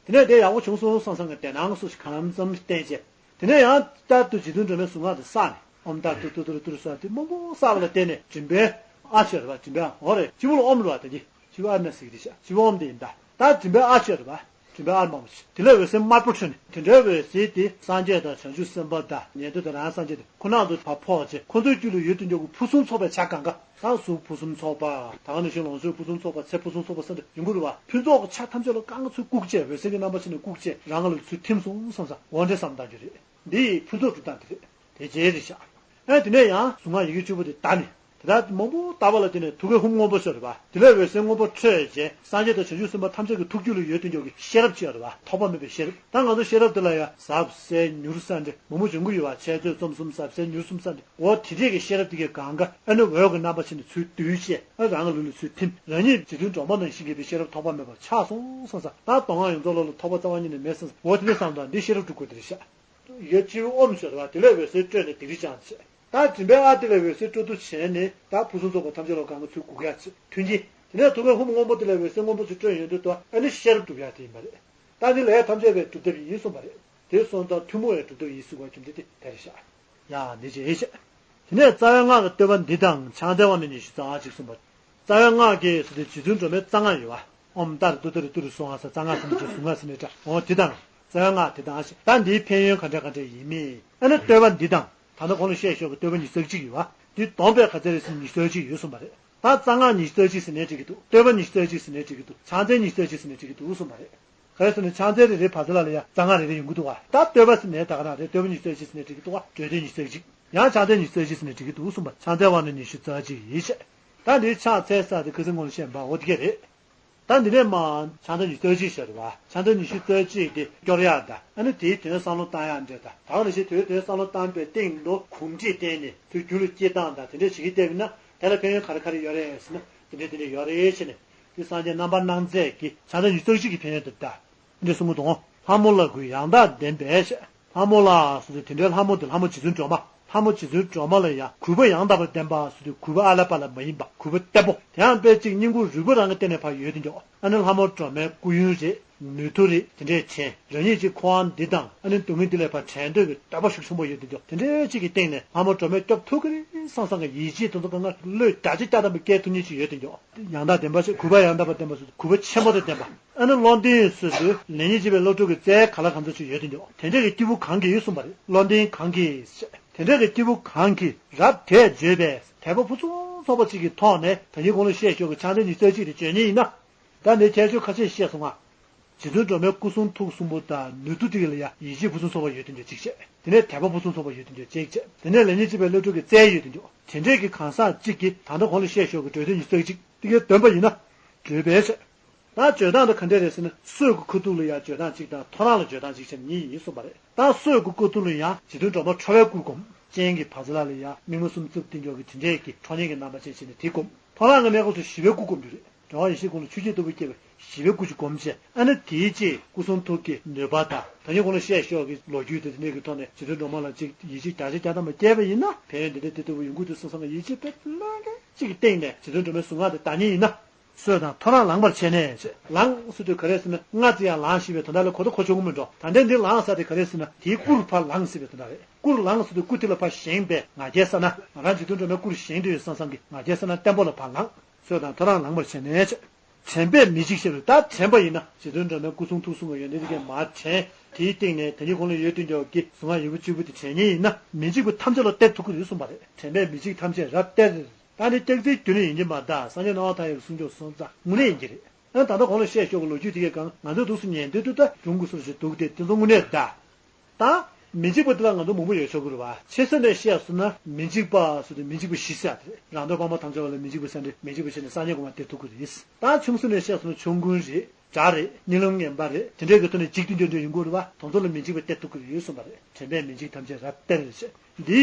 དེ་ནས་དེ་ཡག་པོ་བྱུང་སོང་བསམ་བསམ་གྱི་བདེ་སྣང་སོགས་ཤིག་གང་འཚམ་བསྟན་བྱས། དེ་ནས་ཡང་ལྟར་དུ་རྗེ་བཙུན་སྒྲོལ་མའི་གཟུངས་སྔགས་དེ་བསགས་ནས། ཨོཾ་ཏཱ་རེ་ཏུ་ཏུ་ཏུ་རེ་ཏུ་རེ་གསོལ་བ་དེ་མང་པོ་བསགས་པ་ལ་བརྟེན་ནས་མགྲིན་པའི་ཨ་ཆོས་རེད་པ། མགྲིན་པའི་ཨ། འོ་རེད། སྤྱི་བོ་ལ་ཨོཾ་རེད་པ། དེ་གི་སྤྱི་བོ་ཨ་ན་ཟིག་རེད་ཤག་སྤྱི་བོ་ཨོཾ་དེ་ཡིན་ད། ད་མགྲིན་པའི་ཨ་ཆོས་རེད་པ། མགྲིན་པའི་ཨ་མང་པོ་ཞིག་དེ་ལས་འོད་ཟེར་དམར་པོ་འཕྲོས་ནས། དེ་འདྲའི་འོད་ཟེར་དེ་སངས་རྒྱས་དང་བྱང་ཆུབ་སེམས་དཔའ་དང་། ཉན་ཐོས་དང་རང་སངས་རྒྱས་དེ་ཁོ་ན་ཚོ་ཕར་ཕོག་བྱས། ཁོ་ཚོའི་རྒྱུད་ལ་ཡོད་དུ་འཇོག་གི་ཕུན་སུམ་ཚོགས་པའི་ཆ་གང་ག། ད་གཟུགས་ཕུན་སུམ་ཚོགས་པ། ད་ག་ནང་བཞིན་ལོངས་སྤྱོད་ཕུན་སུམ་ཚོགས་པ། ཚེ་ཕུན་སུམ་ཚོགས་པ་ཟེར་འདྲ་ཡོང་གི་རེད་པ། ཕུན་ཚོགས་ཀྱི་ཆ་ཐམས་ཅད་ལ་གང་ག་ཚུར་བཀུག་བྱས། འོད་ཟེར་གྱི་རྣམ་པ་ཅན་ནས་བཀུག་བྱས། རང་ལ་ཚུར་ཐིམ་སོང་བསམ་བསམ། འོ་འདྲ་བསམ་བཏང་རྒྱུ་རེད། འདི་ཡི་ཕུན་ཚོགས་སྒྲུབ་སྟངས་འདི་རེད། དེ་རྗེས་རེད་ཤག་ཨེ་དེ་ནས་ཡང་གཟུངས་སྔགས་ཡི་གེ་བཅུ་པོ་དེ་བཟླས་ནས། དེ་དག་མང་པོ་བཟླས་པ་ལ་བརྟེན་ནས་ཐུགས་ཀའི་ཧཱུྃ་སྔོན་པོ་ཞིག་རེད་པ། དེ་ལས་འོད་ཟེར་སྔོན་པོ་འཕྲོས་བྱས། སངས་རྒྱས་དང་བྱང་ཆུབ་སེམས་དཔའ་ཐམས་ཅད་ཀྱི་ཐུགས་རྒྱུད་ལ་ཡོད་དུ་འཇོག་གི་ཤེས་རབ་ཅིག་ཡོད་རེད་པ། ཐོགས་པ་མེད་པའི་ཤེས་རབ། ད་ང་ཚོ་ཤེས་རབ་དེ་ལ་ཡང་ཟབ་གསལ་མྱུར་ས་འདྲ་མང་པོ་འབྱུང་གི་ཡོད་པ། འཆད་རྩོད་རྩོམ་གསུམ་ཟབ་གསལ་མྱུར་གསུམ་ས་འདྲ། འོ་དེ་འདྲས་ཀྱི་ཤེས་རབ་དེ་གའི་གང་ག་ཨ་ནི་འོད་ཀྱི་རྣམ་པ་ཅན་དེ་ཚུར་བསྡུས་བྱས། ཨ་རང་གི་ལུས་ལ་ཚུར་ཐིམ། རང་ཉིད་རྗེ་བཙུན་སྒྲོལ་མ་ནང་བཞིན་གྱི་དེ་ཤེས་རབ་ཐོགས་པ་མེད་པ་ཆགས་སོང་བསམ་བསམ། ད་མདོ་སྔགས་ཡོངས་རྫོགས་ལ་ལ་ཐོགས་པ་རྩ་བ་ཉིད་ནས་མེད་བསམ་བསམ། འོ་དེ་འདྲས་བསམ་དང་འདི་ཤེས་རབ་སྒྲུབ་དགོས་དེ་རེད་ཤག་ཡ་སྤྱི་བོ་ཨོམ་ཞོར་བ་དེ་ལས་འོད་ཟེར་སྤྲོས་ནས་སྡིག་སྒྲིབ་སྦྱངས་བྱས། ད་མགྲིན་པའི་ཨ་དེ་ལས་འོད་ཟེར་སྤྲོ་བསྡུ་བྱས་ནས་ད་ཕུན་སུམ་ཚོགས་པ་ཐམས་ཅད་ལ་གང་ག་ཚུར་བཀུག་ཡག་བྱས། མཐུན་རྐྱེན། དེ་ནས་ཐུགས་ཀའི་ཧཱུྃ་སྔོན་པོ་དེ་ལས་འོད་ཟེར་སྔོན་པོ་ཚུར་སྤྲོས་ཡོང་དུས་དུ་ཨ་ནི་ཤེས་རབ་སྒྲུབ་ཡག་དེ་ཡིན་པ་རེད། ད་ནི་ལས་ཐམས་ཅད་པའི་སྒྲུབ་ཐབས་ཡིན་གསུངས་པ་རེད། དེ་སོང་ཙང་ཐུན་མོང་བའི་སྒྲུབ་ཐབས་ཡིན་གསུངས་པ་རྒྱུ་མཚན་དེ་དེ་རེད་ཤག་ཡ་འདི་ཅི་ཨེ་ཤག་དེ་ནས་རྩ་བའི་སྔགས་ཀྱི་བསྟོད་པ་འདི་དང་ཕྱག་འཚལ་བ་ནི་ཉི་ཤུ་རྩ་གཅིག་གསུངས་པ། རྩ་བའི་སྔགས་ཀྱི་ཟེར་དུས་རྗེ་བཙུན་སྒྲོལ་མའི་རྩ་སྔགས་ཡོད་པ། ཨོཾ་ཏཱ་རེ་ཏུཏྟཱ་རེ་ཏུ་རེ་གསོལ་བ་ཟེར་རྩ་སྔགས་ཟེར་ནས་ཀྱི་གཟུངས་སྔགས་ཟེར་ནས་འདྲ། འོ་དེ་དང་། རྩ་བའི་སྔགས་དེ་དང་ཞེས། ད་འདིའི་ཕན་ཡོན་ག་འདྲ་ག་འདྲ་ཡིན་མིན། ཨ་ནི་བསྟོད་པ་འདི་དང་། ད་ལྟ་གོང་ལ་བཤད་ཞོར་གྱི་བསྟོད་པ་ཉི་ཤུ་རྩ་གཅིག་ཡོད་པ། འདི་བསྡོམས་པས་ག་ཚད་རེད་ཟེར་ན་ཉི་ཤུ་རྩ་གཅིག་ཡོད་གསུངས་པ་རེད། ད་རྩ་སྔགས་ཉི་ཤུ་རྩ་གཅིག་ཟེར་ནའི་འགྲིག་གི་འདུག་བསྟོད་པ་ཉི་ཤུ་རྩ་གཅིག་ཟེར་ནའི་འགྲིག་གི་འདུག་ཕྱག་འཚལ་ཉི་ཤུ་རྩ་གཅིག་ཟེར་ནའི་འགྲིག་གི་འདུག་གསུངས་པ་རེད། ག་རེ་ཟེར་ན་ཕྱག་འཚལ་དེ་རེད། ཕར་ཚུར་ལ་ལ་ཡ་རྩ་སྔགས་རེ་རེ་ཡོང་གི་འདུག་བ། ད་བསྟོད་པ་ཟེར་ནའི་ད་ག་རང་རེད། བསྟོད་པ་ཉི་ཤུ་རྩ་གཅིག་ཟེར་ནའི་འགྲིག་གི་འདུག་བ། བསྟོད་པ་ཉི་ཤུ་རྩ་གཅིག་ཡང་ཕྱག་འཚལ་ཉི་ཤུ་རྩ་གཅིག་ཟེར་ནའི་འགྲིག་གི་འདུག་གསུངས་པ། ཕྱག་འཚལ་བ་ནི་ཉི་ཤུ་རྩ་གཅིག་ཡིན་ཞེས། ད་འདིའི་ཕྱག་འཚལ་ས་དེ་ཁ་སང་གོང་ལ་བཤད་པ་འོ་དེ་ག་རེད། ད་འདི་ནས་མར་ཕྱག་འཚལ་ཉི་ཤུ་རྩ་གཅིག་ཞེས་རེད་བ། ཕྱག་འཚལ་ཉི་ཤུ་རྩ་གཅིག་དེ་སྐྱོར་ཡག་དང་། ཨ་ནི་དེའི་དོན་བསམ་བློ་བཏང་ཡག་འདྲ་དང་། ད་ག་ནང་བཞིན་དེའི་དོན་བསམ་བློ་བཏང་པའི་སྟེང་དུ་གོམས་འདྲིས་བསྟེན་ནས་དེ་རྒྱུད་ལ་སྐྱེས་སྟངས་དང་དེ་འདྲ་བྱེད་ཀྱི་བསྡད་པ་ཡིན་ན། དེ་ལ་ཕན་ཡོན་ག་རེ་ག་རེ་ཡོད་རེད་ཟེར་ན། དེ་འདྲ་དེ་འདྲ་ཡོད་རེད་ཟེར་ནས། དེ་སངས་རྒྱས་རྣམ་པར་སྣང་མཛད་ཀྱི་ཕྱག་འཚལ་ཉི་ཤུ་རྩ་གཅིག་གི་ཕན་ཡོན་དེ་ད། འདི་གསུང་གི་འདུག་ལྷ་མོ་ལ་གུས་ཡང་དག་ལྡན་པས་ཞེས། ལྷ་མོ་ལ་ཟེར་དུས་དེ་འདྲའི་ལྷ་མོ་དེ་ལྷ་མོ་རྗེ་བཙུན་སྒྲོལ་མ། ལྷ་མོ་རྗེ་བཙུན་སྒྲོལ་མ་ལ་ཡང་གུས་པ་ཡང་དག་པར་ལྡན་པ་ཟེར་དུས་གུས་པ་ཨ་ལ་པ་ལ་མ་ཡིན་པ། གུས་པ་བརྟན་པོ། དེ་ཡང་དཔེ་གཅིག་བསྙེན་བཀུར་རིག་པ་རང་གིས་བསྟེན་ནས་ཕར་ཡོད་དུ་འཇོག་ཨ་ནི་ལྷ་མོ་སྒྲོལ་མའི་སྐུ་ཡོན་རེད། ནུས་མཐུ་རེད། དེ་འདྲས་དྲན། རང་ཉིད་ཀྱི་འཁོར་བ་འདི་དང་ཨ་ནི་སྡུག་བསྔལ་འདི་ལས་ཕར་བྲལ་འདོད་ཀྱི་འདོད་པ་ཤུགས་ཆེན་པོ་ཡོད་དུ་འཇོག་དེ་འདྲས་གཅིག་གི་སྟེང་ནས་ལྷ་མོ་སྒྲོལ་མས་སྐྱོབ་ཐུབ་ཀྱི་རེད་བསམ་བསམ་གྱི་ཡིད་ཆེས་དེ་ཚོ་གང་ག་བློས་བརྒྱ་ཆ་བརྒྱ་ཐམ་པ་སྐྱེ་ཐུབ་མཁན་ཅིག་ཡོད་དུ་འཇོག་ཡང་དག་ལྡན་པ་ཞིག་གུས་པ་ཡང་དག་པར་ལྡན་པ་ཞིག་གུས་པ་ཆེན་པོ་དང་ལྡན་པ། ཨ་ནི་བློ་ལྡན་སོ་སོའི་ལེགས་ཉེས་འབྱེད་པའི་བློ་གྲོས་ཀྱི་རྩལ་ག་ལ་གང་འཚམ་ཅིག་ཡོད་དུ་འཇོག་དེ་འདྲས་ཀྱི་སྐྱེས་བུ་གང་གིས་གསུངས་པ་རེད། བློ་ལྡན་གང་གིས་ཞེས། དེ་འདྲས་ཀྱི་སྐྱེས་བུ་གང་གིས་རབ་དད་བརྗོད་པས་དད་པ་ཕུན་སུམ་ཚོགས་པ་ཅིག་གི་ཐོག་ནས་ད་གིན་གོང་ལ་བཤད་ཞོར་གྱི་ཕྱག་འཚལ་ཉི་ཤུ་རྩ་གཅིག་དེ་བརྗོད་མཁན་ཡིན་ན། ད་ནི་ཁྱད་ཆོས་ཁ་ཤས་བཤད་སོང་ང་། རྗེ་བཙུན་སྒྲོལ་མའི་སྐུ་གསུང་ཐུགས་གསུམ་པོ་དང་ནུས་མཐུ་དེ་ལ་ཡང་ཡིད་ཆེས་ཕུན་སུམ་ཚོགས་པ་ཡོད་དུ་འཇོག་གཅིག་བྱས། དེ་ནས་དད་པ་ཕུན་སུམ་ཚོགས་པ་ཡོད་དུ་འཇོག་གཅིག་བྱས། དེ་ནས་ལེགས་ཉེས་འབྱེད་པའི་བློ་གྲོས་ཀྱི་རྩལ་ཡོད་དུ་འཇོག་དེ་འདྲས་ཀྱི་གང་ཟག་གཅིག་གིས་ད་ལྟ་གོང་ལ་བཤད་ཞོར་གྱི་བརྗོད་དོན་ཉི་ཤུ་རྩ་གཅིག་དེ་གའི་འདོན་པ་ཡིན་ན། བརྗོད་པས་བྱས། ད་བརྗོད་སྟངས་དེ་ག་འདྲས་རེད་ཟེར་ན། སྲོད་ཀྱི་ཁ་ཐུག་ལ་ཡང་བརྗོད་སྟངས་གཅིག་དང་ཐོ་རངས་ལ་བརྗོད་སྟངས་གཅིག་བྱས་ནས་གཉིས་ཡིན་གསུངས་པ་རེད། ད་སྲོད་ཀྱི་ཁ་ཐུག་ལ་ཡང་རྗེ་བཙུན་སྒྲོལ་མ་ཁྲོ་བའི་སྐུར་བསྒོམ། སྤྱན་གྱི་བ་ཚ་ལ་ལ་ཡང་སྨིན་མ་གསུམ་བཙུགས་བསྟན་འགྱོག་གི་དེ་འདྲས་ཀྱི་ཁྲོ་གཉེར་གྱི་རྣམ་པ་ཅན་བྱས་ནས་དེ་བསྒོམ། ཐོ་རངས་ཀྱི་གནས་སྐབས་སུ་ཞི་བའི་སྐུ་བསྒོམ་རྒྱུ་རེད། འགྲོ་བ་ཡེ་ཤེས་ཀུན་ལ་ཆོས་ཀྱི་ལྟ་བུ་སྐྱེ་བའི་ཞི་བའི་སྐུ་ཞིག་བསྒོམ་བྱས། ཨ་ནི་དེའི་རྗེས་སྐུ་གསུང་ཐུགས་ཀྱི་ནུས་པ་དང་། ད་ནི་གོང་ལ་བཤད་ཞོར་གྱི་ལོ་རྒྱུས་དེ་དེ་ནས་ཀྱི་ཐོག་ནས་རྗེ་བཙུན་སྒྲོལ་མ་ལ་གཅིག་ཡིད་ཆེས་བརྒྱ་ཆ་བརྒྱ་ཐམ་པ་སྐྱེས་པ་ཡིན་ན། ཕན་ཡོན་འདི་འདྲ་དེ་ལྟ་བུ་ཡོང་གི་འདུག་བསམ་བསམ་གྱི་ཡིད་ཆེས་དཔེ་ལོན་གཅིག་གི་སྟེང་ནས་རྗེ་བཙུན་སྒྲོལ་མའི་གཟུངས་སྔགས་དེ་བཟླ་མཁན་ཡིན་ན། སྲོད་དང་ཐོ་རངས་ལངས་པར་བྱས་ནས་ཅེས། ལངས་ཟེར་དུས་ག་རེ་ཟེར་ན། སྔར་ཙམ་ཡང་ལངས་ཞེས་པའི་དོན་དག་ལ་གོ་ད་གོ་ཆོག་གི་མི་འགྲོ། ད་ལྟའི་འདི་ལངས་ཟེར་དེ་ག་རེ་ཟེར་ན། དེའི་སྐུ་རུ་ཕར་ལངས་ཟེར་བའི་དོན་དག་རེད། སྐུ་རུ་ལངས་ཟེར་དུས་སྐུ་དེ་ལ་ཕར་བཞེངས་པའི་ང་རྒྱལ་ས་ན། ང་རང་རྗེ་བཙུན་སྒྲོལ་མའི་སྐུ་རུ་བཞེངས་དུས་སང་སང་གི་ང་རྒྱལ་ས་ན་བརྟན་པོ་ལ་ཕར་ལངས། སྲོད་དང་ཐོ་རངས་ལངས་པར་བྱས་ནས་ཅེས། དྲན་པས་མི་འཇིགས་ཞེས་པ་ད་དྲན་པ་ཡིན་ན། རྗེ་བཙུན་སྒྲོལ་མའི་སྐུ་གསུང་ཐུགས་གསུམ་གྱི་ཡོན་ཏན་དེ་གས་མར་དྲན། དེའི་སྟེང་ནས་དེ་ཉིད་གོང་ལ་ཡོད་དུས་འགྱོག་གི་གཟུངས་སྔགས་ཡོད་པ་གཅིག་པུ་དེ་དྲན་མཁན་ཡིན་ན། མི་འཇིགས་པ་ཐམས་ཅད་ལ་སྟེར་ཐུབ་ཀྱི་རེད་གསུངས་པ་རེད། དྲན་པས་མི་འཇིགས་ཐམས་ཅད་རབ་སྟེར། ད་ནི་སྐྱག་རྫུན་རྒྱུན་ནས་ཡིན་གྱི་མ་རེད། སངས་རྒྱས་སྣང་བ་མཐའ་ཡས་པའི་གསུང་ཆོས་སོང་ཙང་དངོས་གནས་ཡིན་གྱི་རེད། ཨ་ད་ལྟ་གོང་ལ་བཤད་ཞོར་གྱི་ལོ་རྒྱུས་དེ་གས་གང་ང་ཚོས་འདུག་སེ་ཉན་དུས་དུ་ད་སྒྲུང་གི་སོར་ཞིག་འདུག་སྟེ། དེ་ཚོ་དངོས་གནས་ད། ད། མི་འཇིགས་པ་འདི་ལ་ང་ཚོ་མང་པོ་ཡོད་ཆོག་གི་རེད་བ། ཆེ་ས་ནས་བཤད་སོང་ན་མི་འཇིགས་པ་ཟེར་དུས་མི་འཇིགས་པ་བཞི་ཟེར་དེ་རེད། རང་འདོད་ཕག་མོ་ཐམས་ཅད་པ་ལ་མི་འཇིགས་པ་ཟེར་འདྲ། མི་འཇིགས་པ་བཞི་ནི་སངས་རྒྱས་གོང་མ་སྟེར་ཐུབ་ཀྱི་རེད། ད་ཆུང་ས་ནས་བཤད་སོང་ན་ཆོམ་རྐུན་རེད། དགྲ་རེད། གཉིད་ལམ་ངན་པ་རེད། དེ་འདྲའི་གི་ཐོག་ནས་འཇིགས་དུས་འདྲ་འདྲ་ཡོང་གི་རེད་བ། དེ་ཚོ་ལ་མི་འཇིགས་པ་སྟེར་ཐུབ་ཀྱི་རེད་གསུངས་པ་རེད། དྲན་པས་མི་འཇིགས་ཐམས་ཅད་རབ་སྟེར་ཞེས། འདི་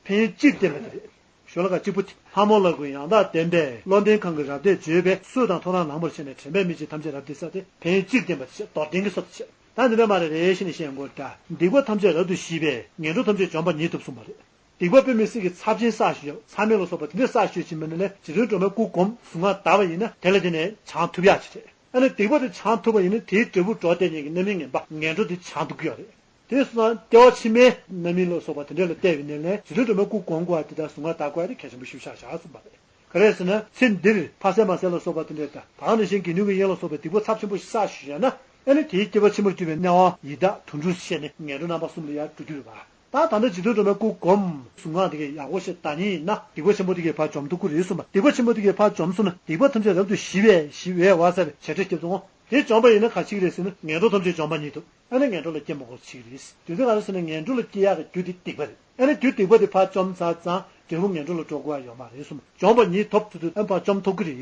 ཕན་ཡོན་སྤྱིར་བསྟན་པ་དེ་རེད། ཤོ་ལོ་ཀ་གཅིག་པུ་དེ། ལྷ་མོ་ལ་ཀུན་ཡང་དག་བདེན་པས། བློ་ལྡན་གང་གིས་རབ་བསྟེན་བརྗོད་པས། སྲོད་དང་ཐོ་རངས་ལངས་པར་བྱས་ནས། དྲན་པས་མི་འཇིགས་ཐམས་ཅད་རབ་སྟེར་ས་དེ་ཕན་ཡོན་སྤྱིར་བསྟན་པ་དེ་བྱས། མདོར་བསྟན་གྱི་སོ་དེ་བྱས། ད་འདི་འདྲ་མ་རེད་རེ་ཞིག་ནས་བཤད་དགོས་འདྲ། སྡིག་པ་ཐམས་ཅད་རབ་ཏུ་ཞི་བས། ངན་འགྲོ་ཐམས་ཅད་འཇོམས་པ་ཉིད་ཐོབ་གསུངས་པ་རེད། སྡིག་པ་དཔེ་མི་སྲིད་ཀྱི་ཚབས་ཆེན་བསགས་བཞག་ཡོད། མཚམས་མེད་ལ་སོགས་པ་དེ་འདྲ་བསགས་བཞག་ཕྱིན་པ་ནི་ལས་རྗེ་བཙུན་སྒྲོལ་མའི་སྐུ་བསྒོམ་གཟུངས་སྔགས་བཟླས་པ་ཡིན་ན་དེ་ལ་བརྟེན་ནས་བྱང་ཐུབ་ཡག་ཅིག་རེད། ཨ་ནི་སྡིག་པ་དེ་བྱང་ཐུབ་པ་ཡིན་ན་དེའི་འབྲས་བུ་འགྲོ་བསྡད་མཁན་གྱི་རྣམ་སྨིན་ངན་པ་ངན་འགྲོ་དེ་བྱང་ཐུབ་ཀྱི་ཡོད་རེད། དེ་སོང་ཙང་སྐྱེ་བ་ཕྱི་མའི་རྣམ་སྨིན་ལ་སོགས་པ་དེ་འདྲ་ལ་བལྟས་པའི་ནས་ལས་རྗེ་བཙུན་སྒྲོལ་མའི་སྐུ་བསྒོམ་དགོས་པ་དེ་དང་གཟུངས་སྔགས་བཟླ་དགོས་པ་དེ་གལ་ཆེན་པོ་ཞིག་ཆགས་བཞག་གསུངས་པ་རེད། ག་རེ་ཟེར་ན་ཚེ་འདིར་འཕགས་སེང་མ་སེང་ལ་སོགས་པ་དེ་འདྲ་དང་། ད་ག་ནང་བཞིན་གྱི་ནུས་ཀྱི་དབྱེན་ལ་སོགས་པའི་སྡིག་པ་ཚབས་ཆེན་པོ་ཞིག་བསགས་ཞུས་ཡོད་ན། ཨ་ནི་དེའི་སྐྱེ་བ་ཕྱི་མར་གྱུར་པའི་གནས་དབང་ཡི་དྭགས་དུད་འགྲོ་བཤད་ནས་ངན་འགྲོ་རྣམ་པ་གསུམ་ལ་ཡར་འགྲོ་རྒྱུ་རེད་བ། ད་ད་ལྟ་རྗེ་བཙུན་སྒྲོལ་མའི་སྐུ་བསྒོམ་གཟུངས་སྔགས་དེ་གས་ཡག་པོ་ཞིག་བཟླ་མཁན་ཡིན་ན་སྡིག་པ་ཆེན་པོ་དེ་གས་ཕར་འཇོམས་ཐུབ་ཀྱི་རེད་གསུངས་པ། སྡིག་པ་ཆེན་པོ་དེ་གས་ཕར་འཇོམས་སོང་ན་སྡིག་པ་ཐམས་ཅད་རབ་ཏུ་ཞི་བས་ཞི་བས་བ་ཟེར་བའི་བྱེད་སྒྲ་སྐྱབས་སུ་འོང་། དེ་འཇོམས་པ་ཡིན་ན་ག་ཅིག་རེད་ཟེར་ན་ངན་འགྲོ་ཐམས་ཅད་འཇོམས་པ་ཉིད་ཐོབ། ཨ་ནི་ངན་འགྲོ་ལ་སྐྱེ་མི་དགོས་ཅིག་རེད། དེ་ཚོ་ག་རེ་ཟེར་ན་ངན་འགྲོ་ལ་སྐྱེ་ཡག་གི་རྒྱུ་དེ་སྡིག་པ་རེད། ཨ་ནི་རྒྱུ་སྡིག་པ་དེ་ཕར་བཅོམ་ཚར་ཙང་འབྲས་བུ་ངན་འགྲོ་ལ་འགྲོ་དགོས་ཡ་ཡོད་མ་རེད་གསུངས། འཇོམས་པ་ཉིད་ཐོབ་ཚུལ་དུ་ཨ་ནི་ཕར་བཅོམ་ཐུབ་ཀྱི་རེད།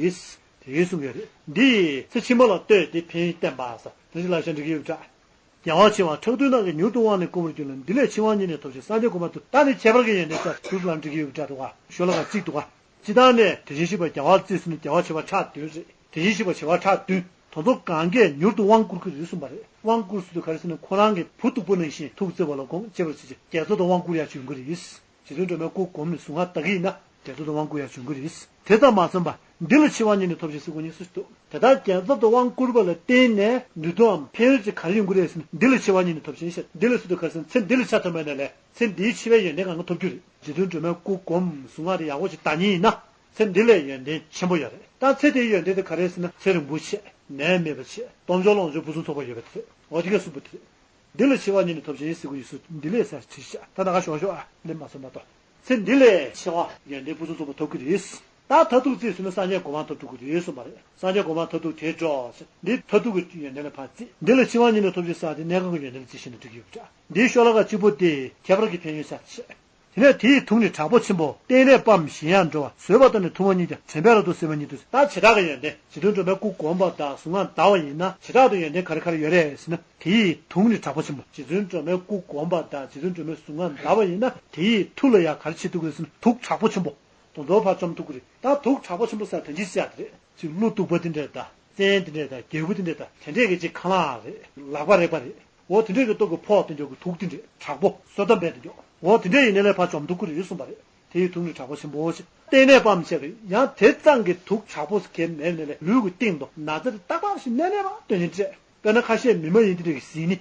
དེ་གསུང་གི་རེད། འདི་ཚེ་ཕྱི་མ་ལ་ལྟོས་ཏེ་ཕན་ཡོན་བསྟན་པ་ཟེར་དེ་ཅི་ལ་ཤ་འགྲིག་གི་ཡོད་འདྲ། རྒྱལ་བ་ཆེ་བ་ཁྲག་འཐུང་རྣམས་ཀྱིས་མྱུར་དུ་དབང་ནི་བསྐུར་བར་འགྱུར་ལ། འདི་ལས་ཆེ་བ་ཉིད་ནི་ཐོབ་ཅིང་སངས་རྒྱས་གོ་འཕང་ཐོབ། ད་ནི་ཁྱད་པར་གྱི་ཡོན་ཏན་ས་ཤུགས་ལ་འགྲིག་གི་ཡོད་འདྲ་འདུག་ག་ཤོ་ལོ་ཀ་གཅིག་འདུག་ག་སྤྱིར་བཏང་ནས་དེ་བཞིན་གཤེགས་པ་རྒྱལ་བ་རྩིས་ཟིན་ན་རྒྱལ་བ་ཆེ་བ་ཁྲག་བདུན་རེད། དེ་བཞིན་གཤེགས་པ་བྱེ་བ་ཁྲག་བདུན། དེ་ཚོ་གང་གས་མྱུར་དུ་དབང་བསྐུར་གྱི་རེད་གསུངས་པ་རེད། དབང་བསྐུར་ཟེར་དུས་ག་རེ་ཟེར་ན་ཁོ་རང་གི་བུ་སྟུག་པོ་ནང་བཞིན་ཐུགས་བརྩེ་བ་ལ་དགོངས་གཅེས་པར་བྱེད་ཅིང་རྒྱལ་ཚབ་ཏུ་དབང་བསྐུར་ཡང་བྱོན་གྱི་རེད། རྗེ་བཙུན་སྒྲོལ་མའི་སྐུ་བསྒོམས་ནས་གཟུངས་སྔགས་བཟླ་གི་ཡིན་ན་རྒྱལ་ཚབ་ཏུ་དབང་བསྐུར་ཡང་བྱོན་གྱི་རེད། དེ་ཙམ་མ་ཟད་པར་འདི་ལ་ཆེ་བ་ཉིད་ནི་ཐོབ་ཅིང་ཟེར་དགོས་ཉེན་སུ་ཞིག་འདུག་དེ་ལྟར་རྒྱལ་ཚབ་ཏུ་དབང་བསྐུར་བ་ལ་བརྟེན་ནས་ནུས་མཐུའམ་ཕན་ཡོན་ཅིག་ག་རེ་ཡོང་གི་རེད་ཟེར་ན་འདི་ལ་ཆེ་བ་ཉིད་ནི་ཐོབ་ཅིང་ཟེར། འདི་ལ་ཟེར་དུས་ག་རེ་ཟེར་ན་ཚེ་འདི་ལ་ཆ་ཐོབ་པ་ཡིན་ན་ལས་ཚེ་འདིའི་འཆི་བའི་ཡོན་ཏན་གང་ག་ཐོབ་རྒྱུ་རེད། རྗེ་བཙུན་སྒྲོལ་མའི་སྐུ་བསྒོམས་གཟུངས་སྔགས་དེ་ཡག་པོ་ཞིག་བཟླ་ཉེན་ཡིན་ན། ཚེ་འདི་ལས་ཡོན་ཏན་ཆེན་པོ་ཡོད་རེད། ད་ཚེ་དེའི་ཡོན་ཏན་དེ་ག་རེ་ཟེར་ན་ཚེ་རིང་པོ་བྱས། ནད་མེད་པ་བྱས། སྟོབས་འབྱོར་ལོངས་སྤྱོད་ཕུན་སུམ་ཚོགས་པ་ཡོད་པ་དེ་རེད། འོ་དེ་གས་གསུངས་པ་དེ་རེད། འདི་ལ་ཆེ་བ་ཉིད་ནི་ཐོབ་ཅིང་ཟེར་དགོས་ཉེན་སུ་འདི་ལས་ཟེར་བྲིས་ཤག་ད་ད་ག་ཞོག་ཞོག་ཨ་ལེ་མ་སོང་མ་གཏོགས། ཚེ་འདི་ལས་ཆེ་བ་ཡོན་ཏན་ཕུན་སུམ་ཚོགས་པ་ཐོབ་ཀྱི་རེད། ད་མཐར་ཐུག་རྩིས་ཟིན་ན་སངས་རྒྱས་གོ་འཕང་ཐོབ་འགྲོ་གི་རེད་གསུངས་པ་རེད། སངས་རྒྱས་གོ་འཕང་མཐར་ཐུག་དེར་འགྲོ་ཟེར། འདི་མཐར་ཐུག་གི་ཡོན་ཏན་ལ་ཕར་རྩིས། འདི་ལ་ཆེ་བ་ཉིད་ནི་ཐོབ་ཅིང་ཟེར་དེ་གནས་སྐབས་ཀྱི་ཡོན་ཏན་ལ་རྩིས་ཤེས་ན་འགྲིག་གི་ཡོད་པ་འདྲ། འདིའི་ཤོ་ལོ་ཀ་གཅིག་པོ་དེ་ཁྱད་པར་གྱི་ཕན་ཡོན་ཟེར་བྱས། དེ་ནས་དེ་ཡི་དུག་ནི་དྲག་པོ་ཆེན་པོ། གཏན་ནས་སྤངས་གཞན་ཡང་འགྲོ་བ། ཟོས་པ་དང་ནི་འཐུང་བ་ཉིད་ཀྱང་། དྲན་པས་རབ་ཏུ་བསྲེགས་པ་ཉིད་དུ། ད་བྱེ་བྲག་གི་ཡོན་ཏན་རྗེ་བཙུན་སྒྲོལ་མའི་སྐུ་བསྒོམས་པ་དང་གཟུངས་སྔགས་བཟླས་པ་ཡིན་ན་བྱེ་བྲག་ཏུ་ཡོན་ཏན་ག་རེ་ག་རེ་ཡོད་རེད་ཟེར་ན། དེ་ཡི་དུག་ནི་དྲག་པོ་ཆེན་པོ། རྗེ་བཙུན་སྒྲོལ་མའི་སྐུ་བསྒོམས་པ་དང་རྗེ་བཙུན་སྒྲོལ་མའི་གཟུངས་སྔགས་བཟླས་པ་ཡིན་ན་དེ་ཡི་མཐུ་ལ་ཡང་ག་རེ་བྱེད་ཐུབ་ཀྱི་རེད་ཟེར་ན་དུག་དྲག་པོ་ཆེན་པོ། དེ་ཚོ་ཕར་བཅོམ་ཐུབ་ཀྱི་རེད། ད་དུག་དྲག་པོ་ཆེན་པོ་ཟེར་དོན་ཅི་ཟེར་ཡག་དེ་རེད། ཅིག་ཀླུ་གདུག་པ་དེ་འདྲས་དང་། བཙན་དེ་འདྲས་དང་། རྒྱལ་པོ་དེ་འདྲས་དང་། དེ་འདྲས་ཀྱི་ཅིག་ཁ་ལག་རེད། ལག་པ་རེག་པ་རེད། འོ་དེ་འདྲས་ཀྱི་ལྟོ་གི་ཕོག་དེ་འདྲས་ཀྱི་དུག་དེ་འདྲས་དྲག་པོ་སོ་ཏམ་པའི་དེ་འདྲས། འོ་དེ་འདྲས་ཡིན་ནའི་ལས་ཕར་བཅོམ་ཐུབ་ཀྱི་རེད་གསུངས་པ་རེད། དེ་ཡི་དུག་ནི་དྲག་པོ་ཆེན་པོ་ཞེས་གཏན་ནས་སྤངས་བྱས་པས། ཡང་དེ་ཙམ་གྱི་དུག་དྲག་པོ་གལ་མེད་ནས་ལས་ལུས་ཀྱི་སྟེང་དུ་ན་ཚ་དེ་རྟག་པར་ཞིག་གནས་གནས་པ་སྟོན་ནི་འདྲས། དཔེར་ན་ཁ་ཤས་མི་མ་ཡིན་དེ་འདྲས་ཀྱི་ཟིན་ནི།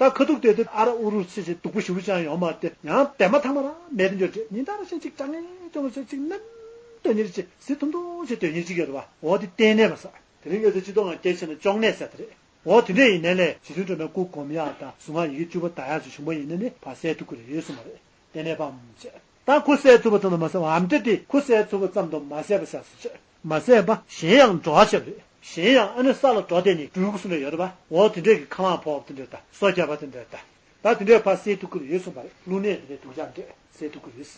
ད་ཁ་ཐུག་བལྟས་ཏེ་ཨ་ར་ཨུ་རུ་ཆེ་ཆེ་སྡུག་པོ་ཞེ་པོ་ཅང་ཡོང་མ་སྟེ་ཡང་དེ་མ་ཐང་མ་རང་མེད་དེ་འགྱུར་ཏེ་ཉིན་ལྟར་བཞིན་ཅིག་ཅང་ངེ་ཅུང་ཟད་ཅིག་ནམ་སྡོད་ཉེར་ཅིག་ཟི་ཐུང་ཐུང་ཞིག་སྡོད་ཉེར་ཅིག་ཡོད་རེད་བ། འོ་དེ་གཏན་ནས་མ་ཟ། དེ་རིང་ང་ཚོ་སྤྱི་ཚོགས་ནང་སྐད་ཆ་ནི་གཅོང་ནད་ཟེར་དེ་རེད། འོ་དེ་འདྲ་ཡིན་ནའི་ལས་རྗེ་བཙུན་སྒྲོལ་མའི་སྐུ་སྒོམ་ཡག་དང་གཟུངས་སྔགས་ཡི་གེ་བཅུ་པ་བཟླ་ཡག་ཅིག་བྱུང་པ་ཡིན་ན་ནི་ཕར་སེལ་ཐུབ་ཀྱི་རེད་གསུངས་པ་རེད། གཏན་ནས་སྤངས་བྱས། ད་ཁོ་སེལ་ཐུབ་པ་ཙམ་དུ་མ་ཟད་པར་ཨ་མྲ་དེ་ཁོ་སེལ་ཐུབ་པ་ཙམ་དུ་མ་ཟད་པར་ཟེར་སོ་བྱས། མ་ཟད་པ་གཞན་ཡང་འགྲོ་བ་ཆེ་བ་རེད། གཞན་ཡང་ཨ་ནི་ས་ལ་འགྲོ་བསྡད་ནས་སྦྲུལ་གུ་གསུམ་ལས་ཡོད་རེད་པ། འོ་དེ་འདྲས་ཀྱི་ཁ་ལག་ཕོག་དེ་འདྲས་དང་སོ་བརྒྱབ་པ་དེ་འདྲས་དང་། ད་དེ་འདྲས་ཕར་སེལ་ཐུབ་ཀྱི་རེད་གསུངས་པ་རེད། ཀླུ་ནད་དེ་འདྲས་སྡུག་ཅག་འདྲས་སེལ་ཐུབ་ཀྱི་རེད།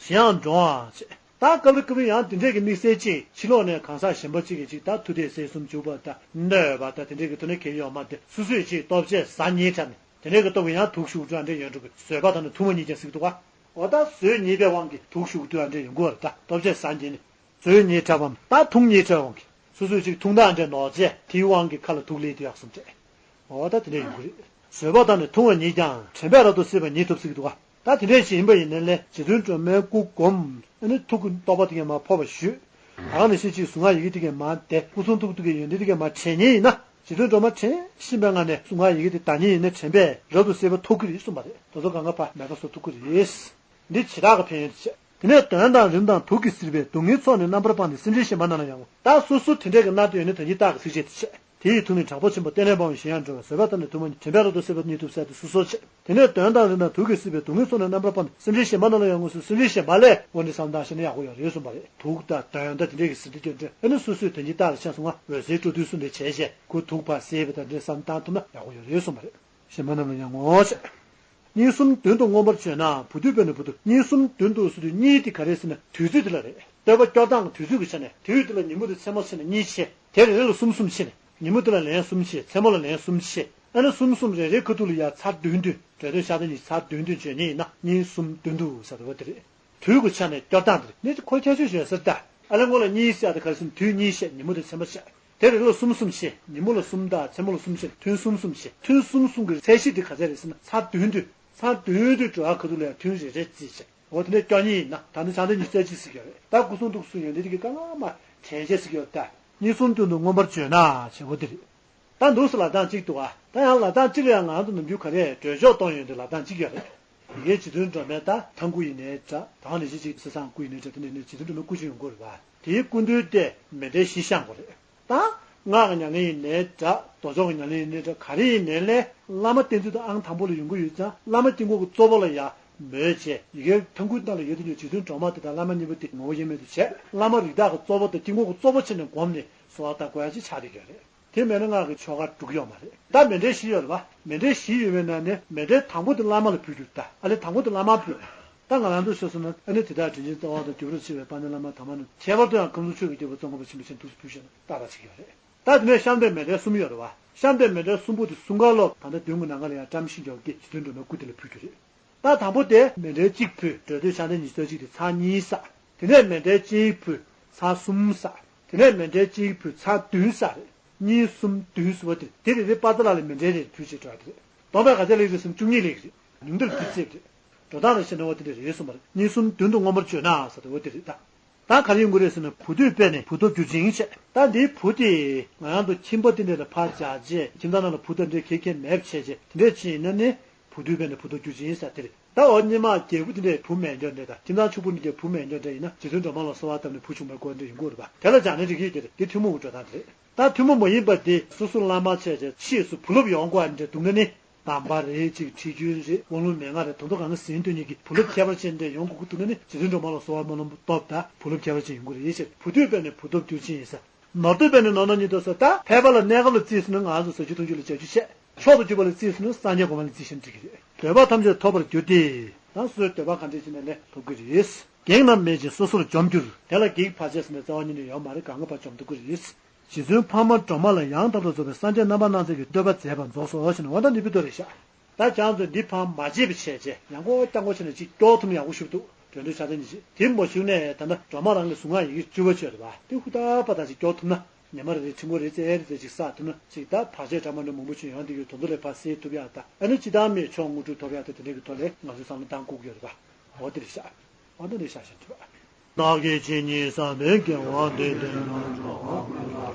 གཞན་ཡང་འགྲོ་བ་ཆེ། ད་སྐབས་རེ་སྐབས་རེ་ཡང་དེ་འདྲས་ཀྱི་དམིགས་བསལ་ཅིག་ཕྱི་ལོགས་ནས་གང་ཟག་གཞན་པ་ཅིག་གིས་ཅིག་ད་མཐུ་གཏད་གསེར་གསུམ་བྱུག་པ་དང་གནོད་པ་དང་དེ་འདྲས་ཀྱི་ཐོག་ནས་གལ་ཡོད་མ་རེད། སོ་སོས་ཅིག་ལྟོ་ཆས་ཟ་ཉེས་འཕྲད་ནས་དེ་འདྲས་ཀྱི་སྟོབས་ཀྱིས་ཡང་དུག་ཞུགས་དུས་ཨ་འདྲས་ཡོང་འགྲོ་གི། ཟོས་པ་དང་ནི་འཐུང་བ་གཉིས་ཀྱང་ཟེར་གི་འདུག་ག་འོ་ད་ཟོས་ཉེས་པའི་དབང་གིས་དུག་ཞུགས་དུས་ཨ་འདྲས་ཡོང་གི་ཡོད་རེད། ད་ལྟོ་ཆས་ཟ་ཉེས་ནས། ཟོས་ཉེས་འཕྲད་པའམ་ད་འཐུང་ཉེས་འཕྲད་པའམ་གྱི་སོ་སོས་ཅིག་འཐུང་སྟངས་འདྲ་ནོར་བྱས་དེའི་དབང་གིས་ཁ་ལ་དུག་ལེན་དུས་ཡག་སོང་འདྲ། འོ་ད་དེ་འདྲ་ཡོང་གི་རེད། ཟོས་པ་དང་ནི་འཐུང་བ་ཉིད་ཀྱང་དྲན་པས་རབ་ཏུ་གསལ་བར་ཉིད་ཐོབ་ཟེར་གྱི་འདུག་ག་ད་དེ་འདྲ་ཞིག་ཡིན་པ་ཡིན་ནའི་ལས་རྗེ་བཙུན་སྒྲོལ་མའི་སྐུ་བསྒོམ་ཨ་ནི་ཐུགས་ཀྱི་རྟོགས་པ་དེ་གས་མར་ཕོབ་པར་ཞུས། ད་ག་ནང་བཞིན་ཅིག་གཟུངས་སྔགས་ཡི་གེ་དེ་གས་མར་བཟླས། སྐུ་གསུང་ཐུགས་དེ་གས་ཡོན་ཏན་དེ་གས་མར་དྲན་ཉེས་ཡིན་ན། རྗེ་བཙུན་སྒྲོལ་མ་དྲན་བཞིན་པའི་ངང་ནས་གཟུངས་སྔགས་ཡི་གེ་དེ་བཟླ་ཉེས་ཡིན་ན་དྲན་པས་རབ་ཏུ་གསལ་བ་ཐོབ་ཀྱི་རེད་གསུངས་པ་རེད། དེ་ཚོ་གང་ག་ཕར་མེ་ཁ་གསོ་ཐུབ་ཀྱི་རེད། འདི་བྱེ་བྲག་གི་ཕན་ཡོན་དེ་བྱས། དེ་ནས་གདོན་དང་རིམས་དང་དུག་གིས་གཟིར་བའི་སྡུག་བསྔལ་ཚོགས་ནི་རྣམ་པར་སྤངས་ཏེ་སེམས་ཅན་གཞན་པ་རྣམས་ལ་ཡང་ངོ་། ད་སོ་སོ་དེ་འདྲས་ཀྱི་མནར་དུ་ཡོད་ན་དོན་གྱི་རྟགས་ཀྱི་ཚིགས་བཅད་དེ་བྱས། དེ་ཡི་མཐུ་ནི་དྲག་པོ་ཆེན་པོ། གཏན་ནས་སྤང་བའི་གཞན་ཡང་འགྲོ་བས། བཟོད་པ་དང་ནི་ཐུན་མོང་། དྲན་པས་རབ་ཏུ་གསལ་བ་ཉིད་ཐོབ་ཟེར་ཏེ་སོ་སོ་བྱས། དེ་ནས་གདོན་དང་རིམས་དང་དུག་གིས་གཟིར་བའི་སྡུག་བསྔལ་ཚོགས་ནི་རྣམ་པར་སྤངས་ཏེ་སེམས་ཅན་གཞན་པ་རྣམས་ལ་ཡང་ངོ་། སེམས་ཅན་གཞན་པ་ལས་འོ་འདི་བསམ་བློ་བཏང་ཤེས་ན་ཡག་པོ་ཡོད་རེད་གསུངས་པ་རེད། དུག་དང་གདོན་དང་དེ་འདྲས་ཀྱི་གཟིར་དུས་དེ་འདྲས་ཨ་ནི་སོ་སོའི་དོན་གྱི་རྟགས་ལ་ཆ་སོང་ང་འོད་ཟེར་སྤྲོ་བསྡུ་གསུམ་དེ་བྱས་བྱས་ཁོ་དུག་ཕར་བསལ་བ་དང་འདྲས་བསམ་བཏང་ཐུབ་ན་ཡག་པོ་ཡོད་རེད་གསུངས་པ་རེད། གཞན་པ་རྣམས་ལ་ཡང་ངོ་། གཉིས་གསུམ་བདུན་དུ་མངོན་པར་བརྗོད་ན། བུ་སྡུད་པས་ནི་བུ་སྡུད། གཉིས་གསུམ་བདུན་དུ་ཟེར་དུས་གཉིས་དེ་ག་རེ་ཟེར་ན་དུས་ཚོད་དེ་ལ་རེད། བསྟོད་པ་སྐྱོར་སྟངས་ཀྱི་དུས་ཚོད་ཀྱི་ཆ་ནས་དུས་དེ་ལ་ཉིན་མོ་དང་མཚན་མོ་ཟེར་ནས་གཉིས་ཕྱེ། དེ་རེ་རེ་ལ་གསུམ་གསུམ་ཕྱེ་ནས་ཉིན་མོ་དེ་ལ་ལན་གསུམ་ཕྱེ། མཚན་མོ་ལ་ལན་གསུམ་ཕྱེ། ཨ་ནི་གསུམ་གསུམ་རེ་རེའི་ཁ་ཐུག་ལ་ཡང་ཚར་བདུན་བདུན་བགྲོད་དོན་ཤར་དོན་གཉིས་ཚར་བདུན་བདུན་བརྗོད་མཁན་ཡིན་ན་གཉིས་གསུམ་བདུན་དུ་ཟེར་བ་དེ་རེད། དུས་ཀྱི་ཆ་ནས་སྐྱོར་སྟངས་དེ་རེད། ངས་ཁོ་ཁྱད་ཆོས་ཞོན་ཟེར་ད། ཨ་ལས་སྔོན་ལ་གཉིས་བཤད་དེ་ག་རེ་ཟེར་ན་དུས་གཉིས་བཤད། ཉིན་མོ་དང་མཚན་མོ་བཤད། དེ་རེ་རེ་ལ་གསུམ་གསུམ་བཤད། ཉིན་མོ་ལ་གསུམ་དང་མཚན་མོ་ལ་གསུམ་བཤད། ཐུན་གསུམ་གསུམ་བཤད། ཐུན་གསུམ་གསུམ་གྱི་ཚད་གཞི་དེ་ག་ཚད་རེད་ཟེར་ན་ཚར་བདུན་དུས། ཚར་བདུན་དུས་འགྲོ་བ་ཁ་ཐུག་ལ་ཡང་ཐུན་རེ་རེ་རྩིས་བྱས། འོ་དེ་ནས་སྐྱོར་མཁན་ཡིན་ན་ད་ནི་ཆང་དེ་ཉི་ཤུ་རྩ་གཅིག་ཟེར་གྱི་ཡོད་རེད། ད་སྐུ་གསུང་ཐུགས་སུ་ཡོན་ཏན་དེ་གི་དཀའ་ངལ་མ་དྲན་བྱས་ཟེར་གྱི་ཡོད་རེད་ད། གཉིས་གསུམ་བདུན་དུ་མངོན་པར་བརྗོད་ན་བྱེད་པོ་དེ་རེད། ད་འདུག་སེ་ལབ་སྟངས་གཅིག་འདུག་ཨ། ད་ཡང་ལབ་སྟངས་གཅིག་ལ་ཡང་ང་ཚོ་ནམ་རྒྱུན་ག་རེ་གྲོས་ཆོད་གཏོང་ཡོང་དུས་ལབ་སྟངས་གཅིག་ཡོད་རེད། ཡི་གེ་རྗེ་བཙུན་སྒྲོལ་མའི་ད་ཐང་སྐུ་ཡིན་ནའི་འདྲ། ད་ནི་ཅི་ཅིག་གསེར་སྲང་སྐུ་ཡིན་ནའི་འདྲ། དེ་ནས་ནི་རྗེ་བཙུན་སྒྲོལ་མའི་སྐུ་ཅིག་ཡོང་གི་རེད་པ། དེའི་སྐུ་མདུན་དེ་མཎྜལ་བཞི་བཤམས་དགོས་རེད། ད་སྔགས་ཀྱི་ཉམས་ལེན་ཡིན་ནའི་འདྲ། མདོ་ཆོག་གི་ཉམས་ལེན་ཡིན་ནའི་འདྲ། ག་རེ་ཡིན་ནའི་ལས་བླ་མ་བསྟེན་ཚུལ་དེ་ཨང་དང་པོ་ལ་ཡོང་གི་ཡོད་ཙང་བླ་མ་དཀྱིལ་འཁོར་གྱི་གཙོ་བོ་ལ་ཡང་མོས་བྱས། ཡི་གེ་ཐང་སྐུའི་ནང་ལ་ཡོད་དུས་ནས་རྗེ་བཙུན་སྒྲོལ་མ་དེ་དང་བླ་མ་གཉིས་པོ་དེ་ངོ་བོ་དབྱེར་མེད་དུ་བྱས། བླ་མ་རིགས་བདག་གི་གཙོ་བོ་དང་དཀྱིལ་འཁོར་གྱི་གཙོ་བོ་བྱས་ནས་བསྒོམས་ནས་གསོལ་བ་བཏབ་དགོས་ཡ་ཅིག་ཆགས་བསྡད་ཡོད་རེད། དེ་མེད་ན་སྔགས་ཀྱི་ཆོ་ག་འགྲུབ་ཀྱི་ཡོད་མ་རེད། ད་མཎྜལ་བཞི་ཡོད་རེད་པ། མཎྜལ་བཞི་ཡོད་པའི་ནང་ནས་མཎྜལ་དང་པོ་དེ་བླ་མ་ལ་ཕུལ་རྒྱུ་རེད་ད། ཨ་ལས་དང་པོ་དེ་བླ་མར་ཕུལ། ད་ང་རང་ཚོས་ཤོད་སོང་ན་ཨ་ནི་དེ་དག་དྲིན་ཅན་རྩ་བ་དང་རྒྱུ་རུ་ཆེ་བའི་དཔལ་ལྡན་བླ་མ་དམ་པ་རྣམས། ཁྱད་པར་དུ་ཡང་ཁམས་གསུམ་ཆོས་ཀྱི་རྒྱལ་པོ་ཙོང་ཁ་པ་ཆེན་པོ་མཆོག་ལ་ཐུགས་སུ་ཕུལ་ཞེས་ན་ཏག་ཏག་ཅིག་ཡོད་རེད། ད་དེ་ནས་བཤམས་པའི་མཎྜལ་གསུམ་ཡོད་རེད་པ། བཤམས་པའི་མཎྜལ་གསུམ་པོ་དེ་གསུམ་ཀ་ལོག་ད་ལྟ་མདུན་གྱི་ནམ་མཁའ་ལ་ཡང་བཀྲམ་ཤིང་ཀྱོག་གི་རྗེ་བཙུན་སྒྲོལ་མའི་སྐུ་དེ་ལ་ཕུལ་རྒྱུ་རེད། ད་དང་པོ་དེ་མཎྜལ་གཅིག་ཕུལ། བགྲོད་དོན་ཤར་དོན་ཉི་ཤུ་རྩ་གཅིག་དེ་ཚར་གཉིས་བསགས། དེ་ནས་མཎྜལ་གཅིག་ཕུལ། ཚར་གསུམ་བསགས། དེ་ནས་མཎྜལ་གཅིག་ཕུལ། ཚར་བདུན་བསགས་རེད། གཉིས་གསུམ་བདུན་ཟེར་བ་དེ་དེ་རེ་རེ་པ་ཙ་ལ་ལ་མཎྜལ་རེ་ཕུལ་བྱས་འགྲོ་བ་དེ་རེད། སྡོམ་པ་ག་ཚད་ལེགས་རེད་ཟེར་ན་བཅུ་གཉིས་ལེགས་རེད། ཉུང་མཐར་དེ་ཚད་རེད། འགྲོ་སྟངས་ལ་བཤད་ན་འོ་དེ་འདྲ་རེད་གསུངས་པ་རེད། གཉིས་གསུམ་བདུན་དུ་མངོན་པར་བརྗོད་ན་ཟེར་དེ་འོ་དེ་རེད་ད། ད་ག་རེ་ཡོང་གི་རེད་ཟེར་ན་བུ་སྡུད་པས་ནི་བུ་སྟོབས་འགྱུར་ཅིང་བྱས། ད་འདིའི་བུ་དེ་ང་རང་ཚོ་ཁྱིམ་པ་དེ་འདྲ་ལ་ཕར་བཞག་རྗེས་ཁྱིམ་ཚང་ནང་ལ་བུ་དང་འདྲེ་གེ་གེ་མེད་པ་བྱས་རྗེས་དེ་འདྲས་ཅིག་ཡིན་ན་ནི། བུ་སྡུད་པས་ནི་བུ་སྟོབས་འགྱུར་ཅིང་ཟེར་དེ་རེད། ད་འོ་སྔོན་མ་རྒྱལ་བུ་དེ་འདྲས་བུ་མེད་འགྱོ་འདྲས་དང་ཁྱིམ་ཚང་ཕྱུག་པོ་འདི་འདྲས་བུ་མེད་འགྱོ་འདྲས་ཡིན་ན་རྗེ་བཙུན་སྒྲོལ་མ་ལ་གསོལ་བ་བཏབ་ནས་བུ་བྱུང་བའི་སྐོར་འདྲ་ཡོང་གི་རེད་པ། དེ་ལ་སྦྱར་ནས་འགྲིག་གི་དེ་རེད། དེ་ཐུན་མོང་གི་འགྲོ་སྟངས་དེ་རེད། ད་ཐུན་མོང་མ་ཡིན་པ་དེ་སོ་སོ་བླ་མ་བྱས་བྱས་ཕྱིས་སུ་བུ་སློབ་ཡོང་དགོས་འདྲས་འདུག་ན་ནི། དམ་པ་རེད་ཅིག་ཁྲིད་རྒྱུན་རེད། དབང་ལུང་མན་ངག་རེད། དེ་ཚོ་གང་ག་ཟིན་ཐོན་ཉིད་ཀྱི་བུ་སློབ་ཁྱད་པར་ཅན་འདྲས་ཡོང་དགོས་ཀྱི་འདུག་ན་ནི་རྗེ་བཙུན་སྒྲོལ་མ་ལ་གསོལ་བ་སྨོན་ལམ་བཏབ་ད་བུ་སློབ་ཁྱད་པར་ཅན་ཡོང་གི་རེད་ཟེར། བུ་སྡུད་པས་ནི་བུ་སྟོབས་འགྱུར་ཅིང་ཟེར། ནོར་སྡུད་པས་ནི་ནོར་ནག་ཉིད་དུ་ཟེར། ད་ཕལ་པ་ལ་གནས་སྐབས་ལ་རྩིས་ཟིན་ན་ང་ཚོ་ཟ་རྒྱུ་འཐུང་རྒྱུ་ལ་བྱ་རྒྱུ་བྱས། མཆོག་ཏུ་གྱུར་པ་ལ་རྩིས་ཟིན་ན་སངས་རྒྱས་གོ་འཕང་ལ་རྩིས་ཟིན་འགྲིག་གི་རེད། འདོད་པ་ཐམས་ཅད་ཐོབ་པར་འགྱུར་ཏེ། ད་སོ་སོའི་འདོད་པ་ག་འདྲས་ཅིག་ནས་ལས་ཐོབ་ཀྱི་རེད། བགེགས་རྣམས་མེད་ཅིང་སོ་སོར་འཇོམས་འགྱུར། དེ་ལ་བགེགས་བར་ཆད་ཟེར་ནས་རྩ་བ་ཉིད་ནས་ཡོད་མ་རེད། གང་ག་ཕར་འཇོམས་ཐུབ་ཀྱི་རེད། རྗེ་བཙུན་འཕགས་མ་སྒྲོལ་མ་ལ་ཡང་དག་པར་རྫོགས་པའི་སངས་རྒྱས་རྣམ་པར་སྣང་མཛད་ཀྱི་བསྟོད་པ་མཛད་པར་རྫོགས་སོ་ཞེས་ནས་འོ་ད་འདི་བུ་ཏོ་རེད་ཤག་ད་ཁྱེད་ཚོས་འདི་ཕར་མ་བརྗེད་པ་བྱས་རྗེས་ཡང་སྐོར་རྐྱང་སྐོར་བྱས་ནས་ཅིག་སྐྱོར་ཐུབ་ན་ཡག་པོ་ཞིག་འདུག་འགྲོ་འདུག་ཆ་ཚང་ཉིན་ཞིག་དེ་མ་བྱུང་ནས་ད་ལྟ་སྒྲོལ་མ་རང་གི་གཟུངས་སྔགས་ཡི་གེ་བཅུ་པ་བརྗོད་རེད་པ། དེ་ཧུར་ཐག་པ་དང་ཅིག་སྐྱོར་ཐུབ་ན་ཉི་མ་རེ་རེ་ཆུ་འགོ་རེ་རྩེ་རེ་རྩེ་ཅིག་བསགས་ཐུབ་ན་ཅིག་ད་བར་ཆད་དྲག་མ་འདྲ་མང་པོ་ཅིག་ཡོང་བསྡད་ཡོད། དེ་ཚོ་ལས་ཕར་སེལ་ཐུབ་ཡག་དང་ཨ་ནི་སྤྱིར་བཏང་མིའི་མཆོག་དངོས་གྲུབ་ཐོབ་ཡག་དང་དེ་འདྲ་གི་ཐོག་ལས་ང་ཚོས་བསམ་བློ་བཏང་དགོས་ཀྱི་ཡོད་རེད་པ། འོ་དེ་རེད་ཤག་འོ་ན་རེད་ཤག་ཞེས་བརྗོད་པ། བདག་གིས་ཇི་སྙེད་བསགས་པའི་དགེ་བ་འདི་དེ་ན་འགྲོ་བ་ཀུན་ལ་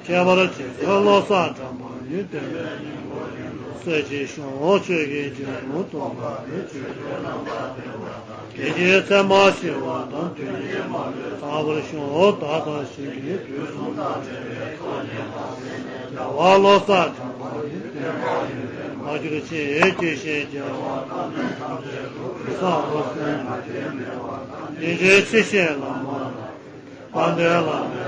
ཁྱད་པར་ཅན་ཚེ་བློ་བཟང་གྲགས་པ་ཡི་བསྟན་པའི་སྙིང་པོ་ཡིན་ལུགས་སྲས་ཀྱི་གཞུང་ཆོས་ཀྱི་རྒྱལ་པོ་སྟོན་པ་དེ་ཆོས་ཀྱི་རྣམ་པར་ཕྱེ་བ་དང་དེ་ཉིད་ཚད་མར་ཞི་བ་དང་དུས་གཉིས་མ་ལུས་ཚངས་པར་སྤྱོད་པ་དང་ཞིང་གི་དུས་གསུམ་དང་བྲལ་བའི་ཐུགས་ཉིད་དང་ལྡན་པའི་རྒྱལ་བ་བློ་བཟང་གྲགས་པ་ཡི་བསྟན་པ་ཡིན་པས་མ་གྱུར་ཅིག་སྐྱེ་ཤེས་རྒྱལ་བ་དང་ནི་ཐམས་ཅད་ཐུགས་ཀྱི་བསམ་པ་གསལ་མ་དེ་མེད་པ་དང་ཉིན་བྱེད་ཕྱི་བཤད་ལམ་མ་དང་དཔལ་ལྡན་བླ་མའི་